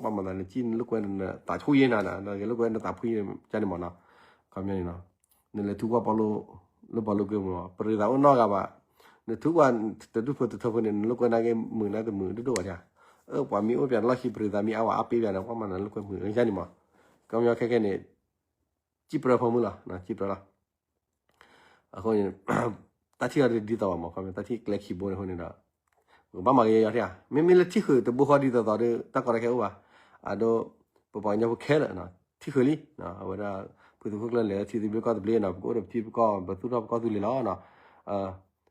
ဘၣ်မၤသး နစံၣ်နလိာ်ကွဲနသးဆူၣ်ယဲနၤနီၤ နကလိာ်ကွဲနသးဖှံယဲန့ၣ်မးနီၤ. ခီပညီန့ၣ်နီၤ နလဲၤထူကွၢ်ပီလိ လၢပီလိကွဲမး ပရံးသးအိၣ်နီတဂၤဘၣ်, နထူကွၢ်တဒူၣ်ဖိတထၢဖိန့ၣ် နလိာ်ကွဲနာ်က့မုာ်နၤတမုာ်တဒိၣ်ဘၣ်ဧါ. အၢ ပှၤမ့ၢ်အိၣ်ပှၤလီၢ်ခံပရံးသးမ့ၢ်အါဝဲအါပ့ၤပှၤန့ၣ် ပှၤမၤနၤလိာ်ကွဲမုာ်ယဲန့ၣ်မး. ခီပညီခဲခဲန့ၣ် စံၣ်ပြၢဖိမုၣ်လီၤ စံၣ်ပြၢလီၤ. အဃိန့ၣ် တၢ်ထံၣ်အီၤဒ်သိးဘၣ်မး ခီပညီ တၢ်ထံၣ်ကျဲခံဘိန့ၣ်အဃိန့ၣ်ဒီး ပကဘၣ်မၤကယီယီထဲဧါ, မ့မ့ၢ်လၢထံၣ်ဃုာ်တဘိဃီဒ်သိးသိးဒီး တၢ်ကီတၢ်ခဲအိၣ်ဘၣ်, အဒိ ပပှၤကညီဖိခဲလၢာ် ထံၣ်ဃုာ်လံ, အဝဲဒၣ် ဖုသုးခိၣ်ကျၢၢ်လဲၤထံသဘျ့ကီၢ်သဘျ့နီၤ, ပကအိၣ်ဒီးပထံပကီၢ် ပသူၣ်ထီၣ်ပကီၢ်သူလ့ၤလီၤနီၤ,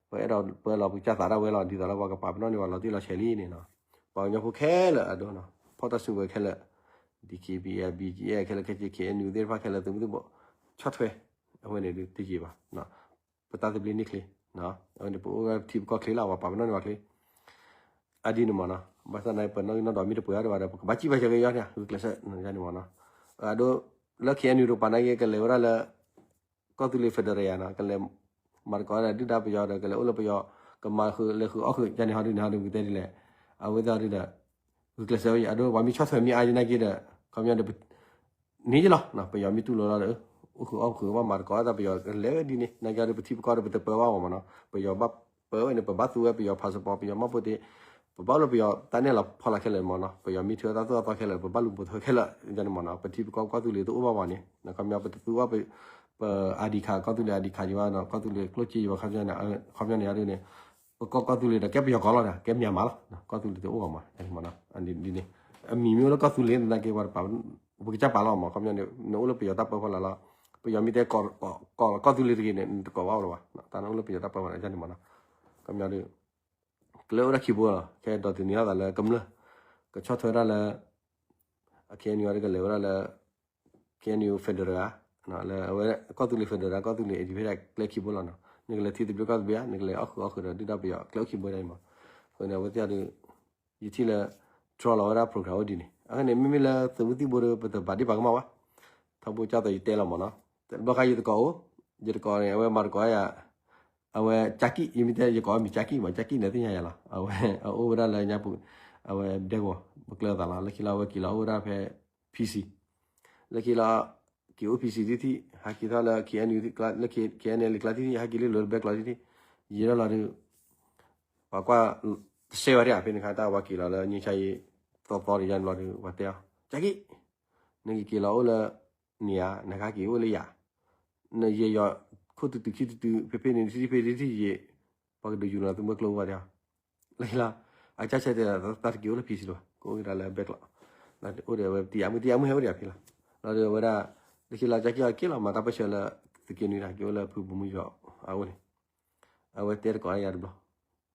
ပအဲၣ်ဒိးပၢလီၤပကစၢ်သးဒၣ်ဝဲလီၤ, ဒ်သိးလၢပှၤကပာ်ပနီၣ်န့ၢ်ပှၤလီၤတံၢ်လီၤဆဲးလံန့ၣ်နီၤ, ပှၤကညီဖိခဲလၢာ်အဒိနီၤ, ဖီၣ်တၢ်စုကဝဲၤခဲလၢာ်, ဒ် DKBA BGF ခဲလၢာ် ခဲက့ KNU သ့ၣ်တဖၣ်ခဲလၢာ် သုးမုၢ်သံၣ်ဘိ ဆီၣ်ထွဲ, အဝဲန့ၣ်ဒုးတယံာ်ဘၣ် ပတၢ်သဘျ့န့ၢ်ချ့, အဝဲန့ၣ် ပအိၣ်ဝဲပထံပကီၢ်ချ့လီၤ, ပှၤပာ်ပနီၣ်န့ၢ်ပှၤချ့, အဒ်န့ၣ်မ့ၢ်နီၤ, ဘၣ်ဆၣ်သနာ်က့ ပနီၣ်ဂံၢ်နီၣ်ဒွးမ့ၢ်တပှဲၤအီၤဒံးဘၣ်ဒီး ပကဘၣ်စံၣ်ဘၣ်ဆၢက့ၤယီၤန့ၣ် ဂုာ်ကျဲးစၢးန့ၣ်မ့ၢ်နီၤ, အဒိ လၢ KNU တကပၤနာ်က့ ကလဲၤဝဲဒၣ်လၢ ကီၢ်သူလ့ၤ federal နီၤ, ကလဲၤမၤသကိးဒီးဒုၣ်ဒါပယီၤဒီး ကလဲၤအိၣ်လၢပယီၤ ကမၤဃုာ်လဲၤဃုာ်အီၣ်ဃုာ် ယန့ၣ်ဟီဒုန့ၣ်ဟီဒု ပကတဲဒ်လဲၣ်, အဝဲသ့ၣ်ဟီဒုဒီး ဂုာ်ကျဲးစၢးဝဲအံၤ အဒိ ပှၤမ့ၢ်ဆီၣ်ထွဲမ့ၢ်အါယနာ်က့ဒီး ခီပညီဒီး န့ၢ်ယလီၤ, ပယီၤမ့ၢ်တူၢ်လိာ်လီၤဒီး အိၣ်ဃုာ်အီၣ်ဃုာ်ဘၣ်မၤသကိးအသး ပယီၤကလဲၤဝဲဒ်န့ၣ် နာ်က့ဒီး ပထံပကီၢ်ဒီး ပတပၢဘၣ်အီၤမ့ၢ်နီၤ, ပယီၤဘၣ်ပၢဝဲန့ၣ် ပဘၣ်သူဝဲပယီၤ passport ပယီၤမှတ်ပုံတင်, ပဘၣ်လၢပယီၤတၢ်နဲၣ်လီၤဖီလာ်ခဲလၢာ်မ့ၢ်နီၤ, ပယီၤမ့ၢ်ထုးအသးသိၣ်အသီခဲလၢာ် ပဘၣ်လူၤပိာ်ထွဲခဲလၢာ်န့ၣ်မ့ၢ်နီၤ, ပထံပကီၢ်ကီၢ်သူလ့ၤတအိၣ်ဘၣ်ဝဲန့ၣ် ခီပညီ ပတသူအီၣ် ပ ID card ကီၢ်သူလ့ၤ ID card ယံၤဘၣ်ဒီး ကီၢ်သူလ့ၤကျိၣ်စ့ယံၤဘၣ် ခီပညီန့ၣ် ခီပညီန့ၣ်ဒ်န့ၣ် ပကီၢ်ကီၢ်သူလ့ၤဒီး ကဲပယီၤကီၢ်လီၤဒီး ကဲမၠၣ်မးလီၤ, ကီၢ်သူလ့ၤတအိၣ်ဘၣ်မး ဒ်န့ၣ်, အမံၤမ့ၢ်အိၣ်လၢကီၢ်သူလ့ၤနာ်က့ ပှၤတပာ် ပကစၢ်ပာ်လီၤမး ခီပညီန့ၣ် နအိၣ်လၢပယီၤတၢ်ပၢဖီလာ်လီၤ, ပယီၤမ့ၢ်တဲ ကီၢ်ကီၢ်သူလ့ၤတဂ့ၤန့ၣ် နတကိးဘၣ်အိၣ်လၢၤဘၣ်, တၢ်နအိၣ်လၢပယီၤတၢ်ပၢဖီလာ်န့ၣ်မ့ၢ်နီၤ, ခီပညီဒီး ကလဲၤအိၣ်ဒၣ်ခံဘိလီၤ, ခဲဒီးတနံၤဟီသးလၢကမျၢၢ် ကဆီၣ်ထွဲဒၣ်လၢ KNU ဒီးကလဲၤဝဲဒၣ်လၢ KNU federal ဧါ, လၢအဝဲကီၢ်သူလ့ၤ federal ကီၢ်သူလ့ၤ independent ကျဲခံဘိလီၤနီၤ, နကလဲၤထံသဘျ့ကီၢ်သဘျ့ဧါ, နကလဲၤအီၣ်ဃုာ်အီၣ်ဃုာ်ဒီးဒုၣ်ဒါပယီၤ ကျဲအိၣ်ခံဘိဒၣ်အံၤမး, အဃိန့ၣ် အဝဲသ့ၣ်ဒီး ယထံၣ်လၢ draw လီၤဝဲဒၣ် program အိၣ်ဒ်န့ၣ်, အဃိန့ၣ် မ့မ့ၢ်လၢသုးမုၢ်သံၣ်ဘိဒီး ပတဘၣ်ဒ့ၣ်ပာ်ကမၣ်ဘၣ်, ထီဘိကၢ်သိးယတဲလီၤမးနီၤ, ဘျီခါယတကိးအိၣ်, ယတကိးန့ၣ် အဝဲမၤတကိးယၤ အဝဲကၠၣ်ကံၣ် ယမ့ၢ်တဲ ယကိးအမံၤကၠၣ်ကံၣ်မး ကၠၣ်ကံၣ်န့ၣ်သ့ၣ်ညါယၤလီၤ, အဝဲအအိၣ်ဝဲဒၣ်လၢညါပူၤ, အဝဲဒဲကဝီၤ ပကျၢၤသးလီၤ, လၢခံလီၤအဝဲက့ၤလီၤအိၣ်ဝဲဒၣ်ဖဲ PC, လၢခံလီၤ က့ၤအိၣ် PC ထံထံၣ် ဟးက့ၤထီၣ်လၢ KNU လၢ KNLA ကျါထံထံၣ် ဟးက့ၤလၢလီၤတဘဲကျိးထံထံၣ်, ယံာ်ထီၣ်လီၤဒီး ပှၤကွၢ်တစဲးဝဲဒၣ်ဖဲန့ၣ်ခါ တၢ်ဝဲက့ၤလီၤလၢ ငြိမ်းချမ်းရေး သီသီန့ၣ်ယါန့ၣ်ဘျီဒီး ပှၤတဲအီၤ ကၠၣ်ကံၣ် နကက့ၤလီၤအိၣ်လၢ န့ၣ်ဧါ နကဟဲက့ၤအိၣ်လၢယၤ, နယဲယီၤ ခိၣ်တုၤတုၤခံတုၤတုၤ ဖဲဖဲန့ၣ် ထံထံၣ်ဖဲထံထံၣ်ယံာ်, ပှၤကဒုးယူၤလီၤသုးမုၢ်ကျိၤဝဲဒၣ်, လၢခံလီၤ အကၢ်ဆၢတဲ တၢ်တက့ၤအိၣ်လၢ PC လီၤ ကအိၣ်က့ၤဒၣ်လၢဘဲကျိး, အိၣ်ဒီးအဝဲတံၤအမုၢ် တံၤအမုၢ်ဟဲအိၣ်ဒံးဖဲလီၤ, လီၤဒီးအဝဲဒၣ် လၢခံလီၤ ကၠၣ်ကံၣ်အီၤက့ၤလီၤ မၤတၢ်ပၢဆှၢလၢ သုးက့နွံတၢ် က့ၤအိၣ်လၢဖုဘိၣ်မူယီၤအအိၣ်န့ၣ်, အဝဲတဲတကိးယၤတဘျီ,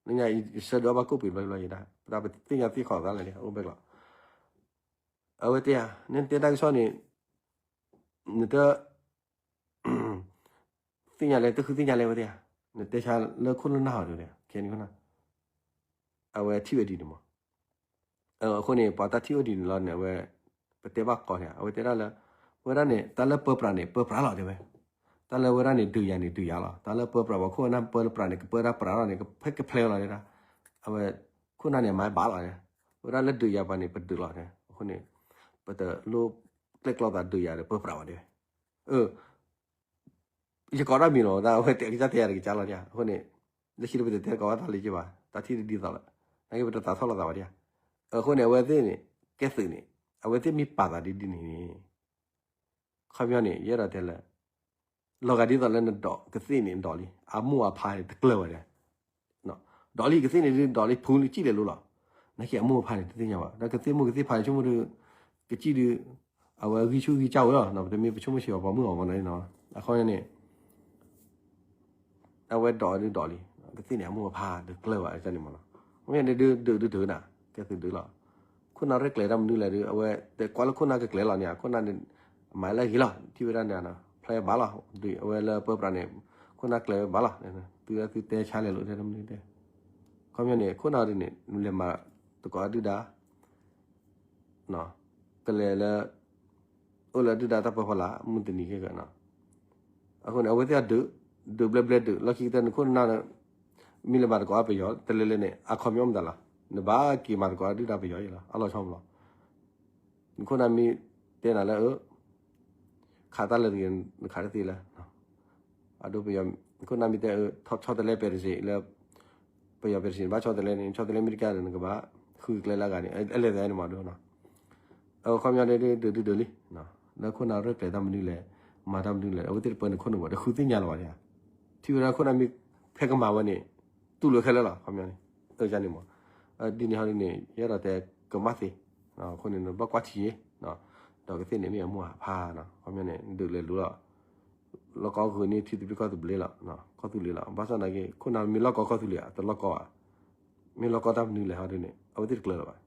နညါယဆၢဒုးအီၣ်ဘၣ်ကိၣ်ပှ့ၤဘျီဘျီယဲဒၣ် ပတၢ်ပသ့ၣ်ညါသ့ၣ်ခီၣ်သးလဲၣ် အိၣ်ဘဲကျိး အဝဲတဲယၤ နတဲတၢ်ကစီၣ်န့ၣ် နတ သ့ၣ်ညါလဲၣ် တဃုသ့ၣ်ညါလဲၣ်ဝဲတဲယၤ, နတဲဆါလၢခိၣ်နၢ်ဟီဒီး ခဲန့ၣ်ခိၣ်နၢ်, အဝဲထံၣ်ဝဲဒ်န့ၣ်မး, အဃိန့ၣ် ပှၤတၢ်ထံၣ်အိၣ်ဒ်န့ၣ်လီၤန့ၣ် အဝဲ ပတဲဘၣ်ကီးန့ၣ် အဝဲတဲဒၣ်လၢ ဝဲဒၣ်န့ၣ် တၢ်လၢပၢပြးန့ၣ် ပၢပြးလီၤတဲဝဲ, တၢ်လၢဝဲဒၣ်န့ၣ် ဒုးယၤန့ၣ် ဒုးယၤလီၤ, တၢ်လၢပၢပြး ပှၤခိၣ်နၢ်ပၢပြးန့ၣ် ကပၢတၢ်ပြးလီၤန့ၣ် ကဖဲကဖျဲလီၤတဲဒၣ်, အဝဲ ခိၣ်နၢ်န့ၣ် မၤဘၣ်လီၤ, ဝဲဒၣ်လၢဒုးယၤပှၤန့ၣ် ပဒုးလီၤတဲ, အဃိန့ၣ် ပတလိၣ်ကျဲၣ်ကျီသးဒုးယၤဒီးပၢပြးဘၣ်တဲဝဲ, အ ယကိးတၢ်မံၤလီၤ တၢ်အဝဲတဲကစၢ်တဲယၤတကစၢ်လီၤန့ၣ် အဃိန့ၣ် လၢခံဒီးပတတဲတကိးဘၣ်တၢ်လၢက့ဘၣ် တၢ်ထံၣ်တဒ်သိးလၢ နာ်က့ပတသးထီၣ်လိာ်သးဘၣ်ဒံးဧါ, အဃိန့ၣ် အဝဲသ့ၣ်န့ၣ် ကဲသုးန့ၣ် အဝဲသ့ၣ်မ့ၢ်ပာ်သးဒ်ဒ်န့ၣ်န့ၣ် ခီပညီန့ၣ် ယအဲၣ်ဒိးတဲလၢ လီၤဂာ်ဒ်သိးလၢနဒိးကသ့ၣ်န့ၣ် ဒိးလံ အမိၢ်အဖါန့ၣ် တကျၢၤဝဲဒၣ် ဒိးလံကသ့ၣ်န့ၣ်ဒ် ဒိးလံဖုလံကံၣ်လဲၤလိၤလီၤ. နာ်က့အမိၢ်အဖါန့ၣ် တသ့ၣ်ညါဘၣ် ဒီးကသ့ၣ်မိၢ်ကသ့ၣ်ဖါန့ၣ် ဆိကမိၣ်ဒီး ကစံၣ်ဒီး အဝဲဂံၢ်ဆူၣ်ဂံၢ်စၢ်ဝဲလီၤ. ပတမ့ၢ်ပဆိကမိၣ်ဆံးအီၤပိာ်မုၣ်အီၤမနီၤ, အခီပညီန့ၣ် အဝဲဒိးဒ်ဒိးလံ ကသ့ၣ်န့ၣ် အမိၢ်အဖါတကျၢၤဘၣ်န့ၣ်မနီၤ. မ့ၢ်န့ၣ်ဒုးဒုးဒုးဒုးနၤ ကဲသုးဒုးလီၤ. ခိၣ်နၢ်ရဲၣ်ကျဲၤတၢ်မနုၤလဲၣ်ဒီး အဝဲတဲကွၢ်လၢခိၣ်နၢ်ကကျဲၤလီၤန့ၣ် ခိၣ်နၢ်န့ၣ် အမၤလၢအဂ့ၤလီၤ ထံၣ်ဝဲဒၣ်န့ၣ် ဖျဲဘၣ်လီၤ. အဝဲလၢပၢပြးန့ၣ် ခိၣ်နၢ်ကျဲၤဝဲဘၣ်လီၤ. သုသုတဲဆါလဲၤလိာ်တဲတၢ်မနုၤတဲ ခီပညီန့ၣ် ခိၣ်နၢ်ဒ်န့ၣ် လဲၤမၤသကိးဒုၣ်ဒါ ကလဲၤလၢ အိၣ်လၢဒုၣ်ဒါတၢ်ပၢဖီလာ် မုၢ်တနံၤခဲကနီၤ. အဃိန့ၣ် အဝဲသ့ၣ်ဒုး ဒုးဘျဲဘျဲဒုး လီၢ်ခံကတၢၢ်နခိၣ်နၢ် မ့ၢ်လဲၤမၤသကိးပယီၤတလဲလဲန့ၣ် အခီပညီမတၤလီၤ. နဘၣ်က့ၤမၤသကိးဒုၣ်ဒါပယီၤအံၤလီၤ အလီၤဆီမလီၤ. နခိၣ်နၢ်မ့ၢ်တဲနၤလၢ ခးတၢ်လၢတဂ့ၤ နခးတသ့လၢ အဒိပယီၤ ခိၣ်နၢ်မ့ၢ်တဲ ဆီတလဲပဲတစ့ၢ်လၢ ပယီၤပဲတစ့ၢ် ဘၣ်ဆီတလဲန့ၣ် ဆီတလဲမ့ၢ်တကါဒီး နကဘၣ်ဃုကျဲလၢအဂၤန့ၣ် အဲလဲၣ်သဲန့ၣ်မးဒိနီၤ. အခီပညီဒ်ဒုးဒုးဒုးလံ လၢခိၣ်နၢ်ရဲၣ်ကျဲၤတၢ်မနုၤလဲၣ် မၤတၢ်မနုၤလဲၣ် အဝဲသ့ၣ်တပၢန့ၣ်ခိၣ်နၢ်ဘၣ် တဃုသ့ၣ်ညါလီၤဘၣ်န့ၣ် ထံၣ်ဝဲဒၣ်ခိၣ်နၢ်မ့ၢ်ဖဲကမၤဝဲန့ၣ် တူၢ်လိာ်ခဲလၢာ်လီၤ ခီပညီန့ၣ် အၢယါန့ၣ်မး ဒ်န့ၣ်ဟီဒ်န့ၣ် ယအဲၣ်ဒိးတဲကမၣ်သ့, အဃိန့ၣ် နဘၣ်ကွၢ်ထံယ့, ဒီးကသ့ၣ်န့ၣ်မ့ၢ်အမိၢ်အဖါနီၤ, ခီပညီန့ၣ် ဒုးလဲၤလူၤလီၤ, လီၢ်ကီၢ်ဂုာ်န့ၢ်ထံသဘျ့ကီၢ်သဘျ့လီၤ, ကီၢ်သူလ့ၤလီၤ, ဘၣ်ဆၣ်သနာ်က့ ခိၣ်နၢ်မ့ၢ်လီၢ်ကီၢ်ကီၢ်သူလ့ၤ တလီၢ်ကီၢ်ဘၣ်, မ့ၢ်လီၢ်ကီၢ်တၢ်မနုၤလဲၣ်ဟီဒ်န့ၣ် အဝဲသ့ၣ်တကျၢၤလၢၤဘၣ်,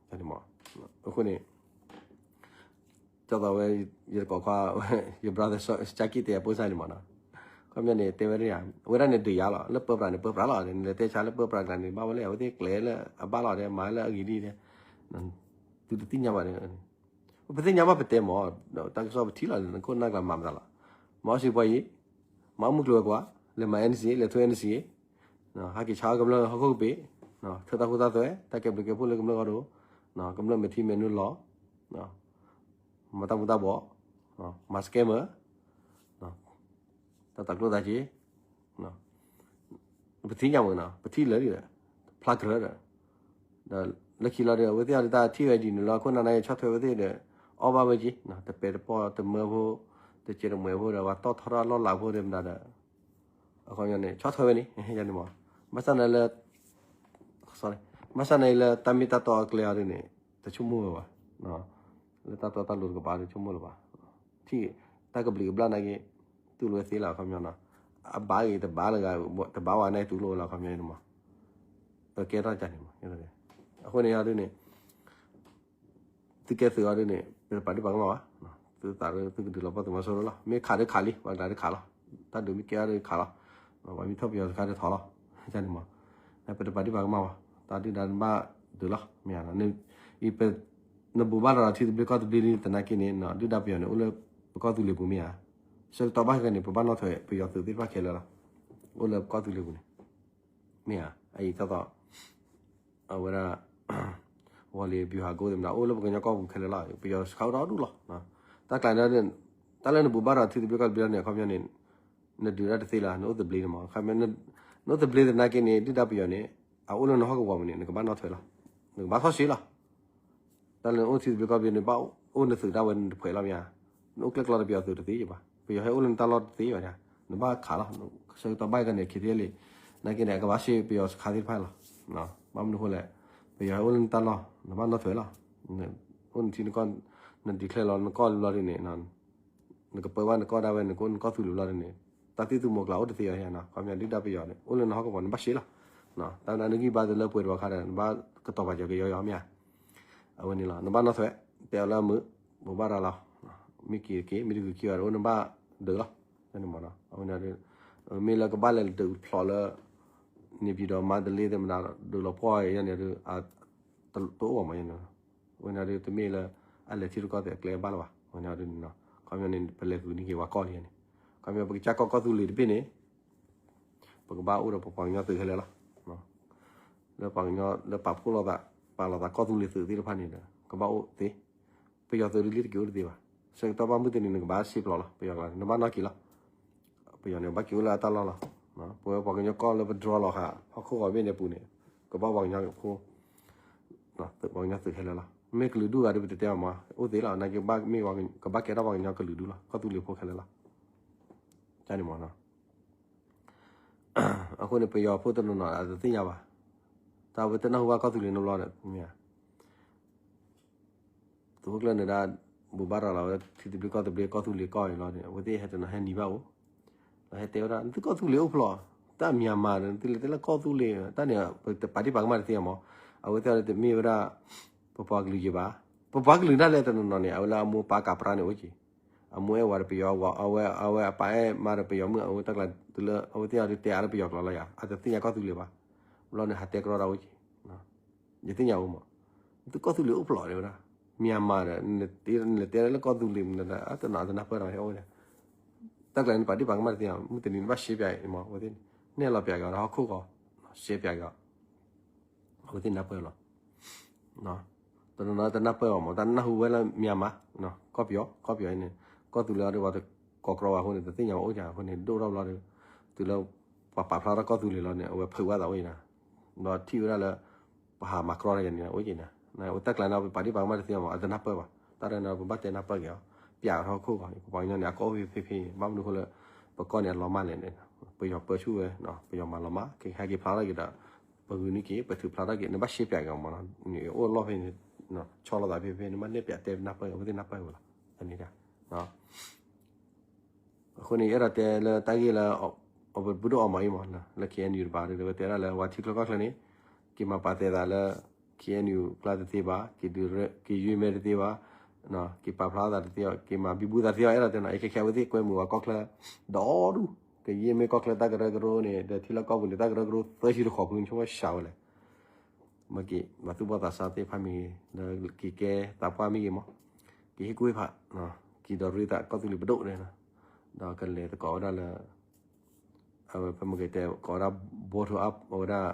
အဃိန့ၣ် ကၠီသီးဝဲ ယတကိးခွါ ယ brother ကၠၢ်ကံၣ်တဲအပိၢ်စၢ်န့ၣ်မးနီၤ, ခီပညီန့ၣ် တဲဝဲဒၣ်ယၤ အဝဲဒၣ်န့ၣ်ဒုးယၤလီၤ, လၢပၢပြးန့ၣ် ပၢပြးလီၤ, နလဲၤတဲဆါလၢပၢပြးကျါန့ၣ် ဘၣ်ဝဲလၢ အဝဲသ့ၣ်ကျဲလၢအဘၣ်လီၤဒဲး မၤလၢအဂ့ၤဒ်ဒဲး, သုတသ့ၣ်ညါဘၣ်န့ၣ်, ပသ့ၣ်ညါဘၣ်ပတဲမး, တၢ်ကစီၣ်ပထံၣ်လီၤန့ၣ် ခိၣ်နၢ်ကျါမၤမတၤလီၤ, မၤအီၣ်စံးပှၤယံၤ, မၤအီၣ်မုၢ်ကျိၤဝဲၤကွာ်, လဲၤမၤ NCA လဲၤထိ NCA ဟဲက့ၤဆါအီၣ်ကမျၢၢ်ဟီၣ်ခိၣ်ကပ့ၤ, ထၢတၢ်ဃူတၢ်သွဲ, တၢ်ကဲဘျုးကဲဖှိၣ်လၢကမျၢၢ်ဂီၢ်ဒိၣ်, ကမျၢၢ်မဲာ်ထံမဲာ်နိလီၤ, မၤတၢ်မူၤတၢ်ဘှီး, မၤ scammer, တၢ်တၤကျိၣ်တၤစ့, ပထံၣ်ညါမးနီၤ, ပထံၣ်လၢာ်ဒီး ဖျါကြၢးဒီး, ဒီးလၢခံလီၤဒီး အဝဲသ့ၣ်အီၤဒီးတၢ်ထံၣ်ဝဲဒ်န့ၣ်လီၤ, ခိၣ်နၢ်န့ၣ်ဆီၣ်ထွဲဝဲသ့ၣ်ဒီး အီၣ်ဘၣ်ဝဲက့ၤ, တပဲာ်တပီၢ်တမၢဖိ, တစဲးတမှဲးဖိဒီး ပှၤတီၢ်ထီထီၣ်လီၢ်လၤဖိဒီးမတၤဒီး အခီပညီန့ၣ် ဆီၣ်ထွဲဝဲန့ၣ်, ယန့ၣ်မး, ဘၣ်ဆၣ်န့ၣ်လၢ ဘၣ်ဆၣ်န့ၣ်လၢတၢ်မ့ၢ်တၢ်တီအကျဲအီၤဒ်န့ၣ် တဆိကမိၣ်ဝဲဘၣ်, လၢတၢ်တီတၢ်လိၤတကပၤဒ်ဆိကမိၣ်လၢၤဘၣ်, ထံၣ်တၢ်ကဘျံးကဘျၣ်နာ်က့ တူၢ်လိာ်ဝဲသ့လီၤ အခီပညီနီၤ, အဘၣ်ဂ့ၤတဘၣ်လၢဂၤ, တဘၣ်ဝဲန့ၣ်တူၢ်လိာ်ဝဲလီၤ အခီပညီန့ၣ်မး, ကဲထီၣ်ကန့ၣ်မး, အဃိန့ၣ်အီၤဒ်န့ၣ် သုကဲသုးအီၤဒ်န့ၣ် ပတပာ်ဒံးပာ်ကမၣ်ဘၣ်, သုသးဒ်သုကဒုးလီၤပှီၢ်သုးမီၤစိရိၤလီၤ, မ့ၢ်ခးဒ်ခးလံ ပှၤကျါဒ်ခးလီၤ, တၢ်ဒုးမ့ၢ်ကဲအီၤဒ်ခးလီၤ, ပှၤမ့ၢ်ထီၣ်ပယီၤတခါဒ်ထီၣ်လီၤ, န့ၣ်မး, ပတပာ်ဒံးပာ်ကမၣ်ဘၣ်, တၢ်ဒုၣ်ဒါနဘၣ်ဒုးလီၤ, မ့ၢ်ဧါ, နဘူးဘၣ်ဒီးထံသဘျ့ကီၢ်သဘျ့ဒ်သနာ်က့န့ၣ် ဒုၣ်ဒါပယီၤန့ၣ် အိၣ်လၢပကီၢ်သူလ့ၤပူၤမ့ၢ်ဧါ, ဆၢကတီၢ်ဘၣ်ခဲကနံၣ် ပဘၣ်နီၣ်ထွဲပယီၤသုးသ့ၣ်တဖၣ်ခဲလၢာ်လီၤ, အိၣ်လၢပကီၢ်သူလ့ၤပူၤန့ၣ် မ့ၢ်ဧါ, အအံၤတၢ်သီၣ် အဝဲဒၣ် ဝီၤလ့ၤ ဗျူဟာကုန်း သ့ၣ်မတၤ အိၣ်လၢပကညီကီၢ်ပူၤခဲလၢာ်လီၤ, ပယီၤစခါအိၣ်ဒီဒူၣ်လီၤ, တၢ်ကျါန့ၣ် တၢ်လၢနဘူးဘၣ်ဒီးထံသဘျ့ကီၢ်သဘျ့န့ၣ် အခီပညီန့ၣ် နဒုးတၢ်တသ့လၢၤ နအိၣ်သဘျ့န့ၣ်မး, နအိၣ်သဘျ့သနာ်က့န့ၣ် ဒုၣ်ဒါပယီၤန့ၣ် အအိၣ်လၢနဟီၣ်ကဝီၤပူၤန့ၣ် နကဘၣ်နီၣ်ထွဲလီၤ, နကဘၣ်ထီၣ်စ့လီၤ တၢ်လၢနအိၣ်ထံသဘျ့ကီၢ်သဘျ့န့ၣ် ဘၣ်အိၣ်နသုးဒၣ်ဝဲနတဖှဲးလီၤမ့ၢ်ဧါ, နအိၣ်ကျဲၣ်ကျီဒီးပယီၤသုးတသ့ဘၣ်, ပယီၤဟဲအိၣ်လၢနတၢ်လီၢ်တသ့ဘၣ်, နဘၣ်ခးလီၤ, ဆၢကတီၢ်ဘၣ်ကနံၣ်ခံထံၣ်လံ, နာ်က့န့ၣ် အကဘၣ်ရှဲပယီၤစခါသ့ၣ်တဖၣ်လီၤ, ဘၣ်မနုၤဃိလဲၣ်, ပယီၤဟဲအိၣ်လၢနတၢ်လီၢ် နဘၣ်နီၣ်ထွဲလီၤ, အိၣ်နထံနကီၢ်, န declare လီၤနကီၢ်လီၤဒ်န့ၣ် နကပၢဘၣ်နကီၢ်ဒၣ်ဝဲ နကအိၣ်နကီၢ်သူလ့ၤလီၤဒ်န့ၣ်, တၢ်သံၣ်သူမီၤကျၢ်အိၣ်တသ့အီၤဧါ, ခီပညီဒုၣ်ဒါပယီၤန့ၣ် အိၣ်လၢနဟီၣ်ကဝီၤ နဘၣ်ရှဲလီၤ, တၢ်ဝဲဒၣ်နဂံၢ်ဘါသုလၢပှဲၤတဝီခါဒီး နဘၣ်ကတီၤပာ်စၢၤကယီယီမ့ၢ်ဧါ, အဝဲန့ၣ်လီၤ နဘၣ်နီၣ်ထွဲ, တဲအီၤလၢအမုာ်, ဘူးဘၣ်ရၤလီၤ, မ့ၢ်က့ၤတက့ၤ မ့ၢ်တဂုာ်ခံဘၣ်ဒီး အိၣ်နဘၣ်ဒုးလီၤ, အဝဲန့ၣ်, မ့ၢ်လၢကဘၣ်လဲၤဒုးဖျိးလၢ နေပြည်တော် မန္တလေး သ့ၣ်မတၤ ဒုးလီၤပှီၢ်ယဲန့ၣ်ဒီး တအိၣ်ဘၣ်မးယဲန့ၣ်, အဝဲန့ၣ်ဒီး တမ့ၢ်လၢ အလဲၤထံရူၢ်ကီၢ်သဲးအကျဲဘၣ်လၢၤဘၣ်, အဝဲန့ၣ်ဒီး, ခီပညီန့ၣ် ပလဲၤဃုာ်န့ၢ်က့ၤပှၤကီၢ်လံန့ၣ်, ခီပညီပကစၢ်ကီၢ်ကီၢ်သူလ့ၤတဘ့ၣ်န့ၣ် ပကဘၣ်အိၣ်ဒီးပပှၤကညီသုးခဲလၢာ်လီၤ, လၢပှၤကညီလၢပာ်ဖှိၣ်လိာ်သး, ပာ်လီၤသးကီၢ်သူလ့ၤသုးသ့ၣ်တဖၣ်န့ၣ်ဒီး ကဘၣ်အိၣ်သ့, ပယီၤသုးဒ်လံတက့ၤအိၣ်တသ့ဘၣ်, ဆၢကတီၢ်ဘၣ်မုၢ်တနံၤ နကဘၣ်ရှဲပျီလီၤ ပယီၤကျါန့ၣ် နဘၣ်နီၣ်က့ၤလီၤ, ပယီၤန့ၣ် ဘၣ်က့ၤအိၣ်လၢအတၢ်လီၢ်လီၤ, ပဝဲပှၤကညီကီၢ်လၢပဒြီလီၤဃာ် ဟီၣ်ခိၣ်ဂီၤဘ့ၣ်န့ၣ်ပူၤန့ၣ်, ကဘၣ်ပှၤကညီဖိ ပှၤကညီသုးခဲလၢာ်လီၤ, မ့ၢ်ကလုာ်ဒူၣ်ဂၤဒီးပတတဲဘၣ်မး အိၣ်သ့လီၤ, နာ်က့ဘၣ်မ့ၢ်ကဘၣ်ကဲထီၣ်ပှၤကညီကလုာ်ဒူၣ်လီၤ ကီၢ်သူလ့ၤဖိခဲလၢာ်လီၤ, န့ၣ်မး, အဃိန့ၣ် ပယီၤဖိတနီၤနီၤ အတသ့ၣ်ညါဘၣ်, တၢ်ဝဲတနၢ်ဟူဘၣ်ကီၢ်သူလ့ၤနီတဘျီဒီး မ့ၢ်ဧါ, သုးခိၣ်ကျၢၢ်န့ၣ်ဒၣ် ဘူးဘၣ်ရၤလီၤဝဲ ထံသဘျ့ကီၢ်သဘျ့ ကီၢ်သူလ့ၤကီၢ်အံၤလီၤန့ၣ် အဝဲသ့ၣ်ဟဲတနီၤဟဲနံၤဘၣ်အိၣ်, လီၤဟဲတဲဝဲဒၣ် နသုကီၢ်သူလ့ၤအိၣ်ဖျိး, တၢ်မံၤမးဒီး နသုလဲၤတဲလၢကီၢ်သူလ့ၤ တၢ်န့ၣ် ပတပာ်ဒံးပာ်ကမၣ်တသ့မး, အဝဲသ့ၣ်အီၤတမ့ၢ်ဝဲဒၣ် ပပှၤကလုာ်ယံၤဘၣ်, ပပှၤကလုာ်ဒၣ်လဲာ်တနီၤနီၤန့ၣ် အဝဲလၢအမိၢ်ပၢ်ကးပြါန့ၣ်အိၣ်က့ၤ အမိၢ်အဲၣ်ဝဲဒီးပယီၤ, အဝဲအပၢ်အဲၣ်မါဒီးပယီၤမုၣ် အဝဲတၢ်ကျါတုၤလၢ အဝဲသ့ၣ်အီၤဒုးတဲအါလၢပယီၤကျိာ်လီၤယၤ အတသ့ၣ်ညါကီၢ်သူလ့ၤဘၣ်, ဘျီန့ၣ် ဟးတဲကရီတၢ်အိၣ်က့ၤ, ယသ့ၣ်ညါအိၣ်မး, သုကီၢ်သူလ့ၤအိၣ်ဖျိးတဲဝဲဒၣ်, မံၤမးဒီး နလဲၤတဲလၢကီၢ်သူလ့ၤမနုၤဒီး အတနီၤတနၢ်ပၢၢ်ဒီးဟဲအိၣ်ဒီး, တၢ်ကျါန့ၣ် ပာ်ဒံးပာ်ကမၣ်တသ့ မုၢ်တနံၤနဘၣ်ရှဲပၠးအံၤမး အဝဲသ့ၣ်န့ၣ် နဲၣ်လီၤပၠးက့ၤအီၤဒီးဟီၣ်ခိၣ်ဂီၤ, ရှဲပၠးက့ၤအီၤ အဝဲသ့ၣ်နၢ်ပၢၢ်လီၤ, တနီၤနီၤတနၢ်ပၢၢ်ဘၣ်မး တၢ်နၢ်ဟူဝဲလၢမံၤမး, ကီၢ်ပယီၤ ကီၢ်ပယီၤအံၤန့ၣ်, ကီၢ်သူလ့ၤအီၤဒီးပှၤတကိးကြီဝဲအဃိန့ၣ် တသ့ၣ်ညါဘၣ်အိၣ်က့ၤအဃိန့ၣ် ဒိၣ်ထီၣ်ဘျီဒီး, တုၤလၢပှၤပာ်ဖျါထီၣ်ကီၢ်သူလ့ၤလီၤန့ၣ် အဝဲဖုးဝဲသးအိၣ်အံၤနၤ, ဒီးထံၣ်ဝဲဒၣ်လၢ ပဟးမၤကြီတၢ်ယၤန့ၣ် အိၣ်က့ၤနၤ, အဝဲတၢ်ကျါန့ၣ် ပပာ်ဒံးပာ်ကမၣ်တသ့မး အတနၢ်ပၢၢ်ဘၣ်, တၢ်ရဲၣ်န့ၣ် ပဘၣ်တဲနၢ်ပၢၢ်က့ၤအီၤ, ပၠးထီၣ်ဟီၣ်ခိၣ်ဂီၤ ပပှၤကညီန့ၣ် အကီၢ်အိၣ်ဖဲဖဲ ဘၣ်မနုၤအဃိလၢ ပကီၢ်န့ၣ်အလီၤမၢ်လဲၣ်န့ၣ်, ပယီၤပၢဆူၣ်ဝဲ, ပယီၤမၤလီၤမၢ် ကဟဲက့ၤဖျါထီၣ်က့ၤဒီး ပဂုာ်န့ၢ်က့ၤ ပထုးဖျါထီၣ်က့ၤ နဘၣ်ရှဲပၠးက့ၤမ့ၢ်နီၤ နအိၣ်လီၢ်ဖဲန့ၣ် ဆီလီၤသးဖဲဖဲ နဘၣ်နဲၣ်ပၠးတဲနၢ်ပၢၢ် အဝဲသ့ၣ်နၢ်ပၢၢ်ဝဲလီၤ အန့ၣ် အဃိန့ၣ် အဲၣ်ဒိးတဲလၢတၢ်ဂ့ၢ်လၢ အပဒိၣ်အီၣ်မၤအံၤမး လၢ K N U တဘၣ်ဒီး ဝဲတဲဒၣ်လၢ ဝဲထံချၢကီၢ်ချၢန့ၣ် က့ၤမၤပာ်သဲးသးလၢ K N U ကျါတသ့ဘၣ်, က့ၤယွၤမဲာ်တသ့ဘၣ်, က့ၤပာ်ဖျါသးတသ့အီၤ, က့ၤမၤဘံဘူသးတသ့အီၤ အဲၣ်ဒိးတဲနီၤ အခဲခဲအဝဲသ့ၣ်ကွဲမုာ်ဝဲကီၢ်ချၢ ဒီဒူၣ်, ကယဲၢ်မ့ၢ်ကီၢ်ချၢတၢ်ကရၢကရိန့ၣ် ဒီးထံလီၢ်ကီၢ်ပူၤန့ၣ် တၢ်ကရၢကရိသၢဆံတဃီၤဖုန့ၣ် ဆိကမိၣ်စှၤဝဲလဲၣ် မ့ၢ်က့ၤ မၤသူၣ်ဘီၣ်သးစၢ်သ့ၣ်တဖၣ်မ့ၢ်ဂ့ၤ, ဒီးက့ၤကဲသးပှၢ်မ့ၢ်ဂ့ၤမး, က့ၤဟ့ၣ်ကူၣ်ဟ့ၣ်ဖး, က့ၤဒီးရ့သးကီၢ်သူလ့ၤပဒိၣ်န့ၣ်, ဒီးကလဲၤသကိးဝဲဒၣ်လၢ အဝဲပမ့ၢ်က့ၤတဲကိးဝဲဒၣ် bottom up အဝဲဒၣ်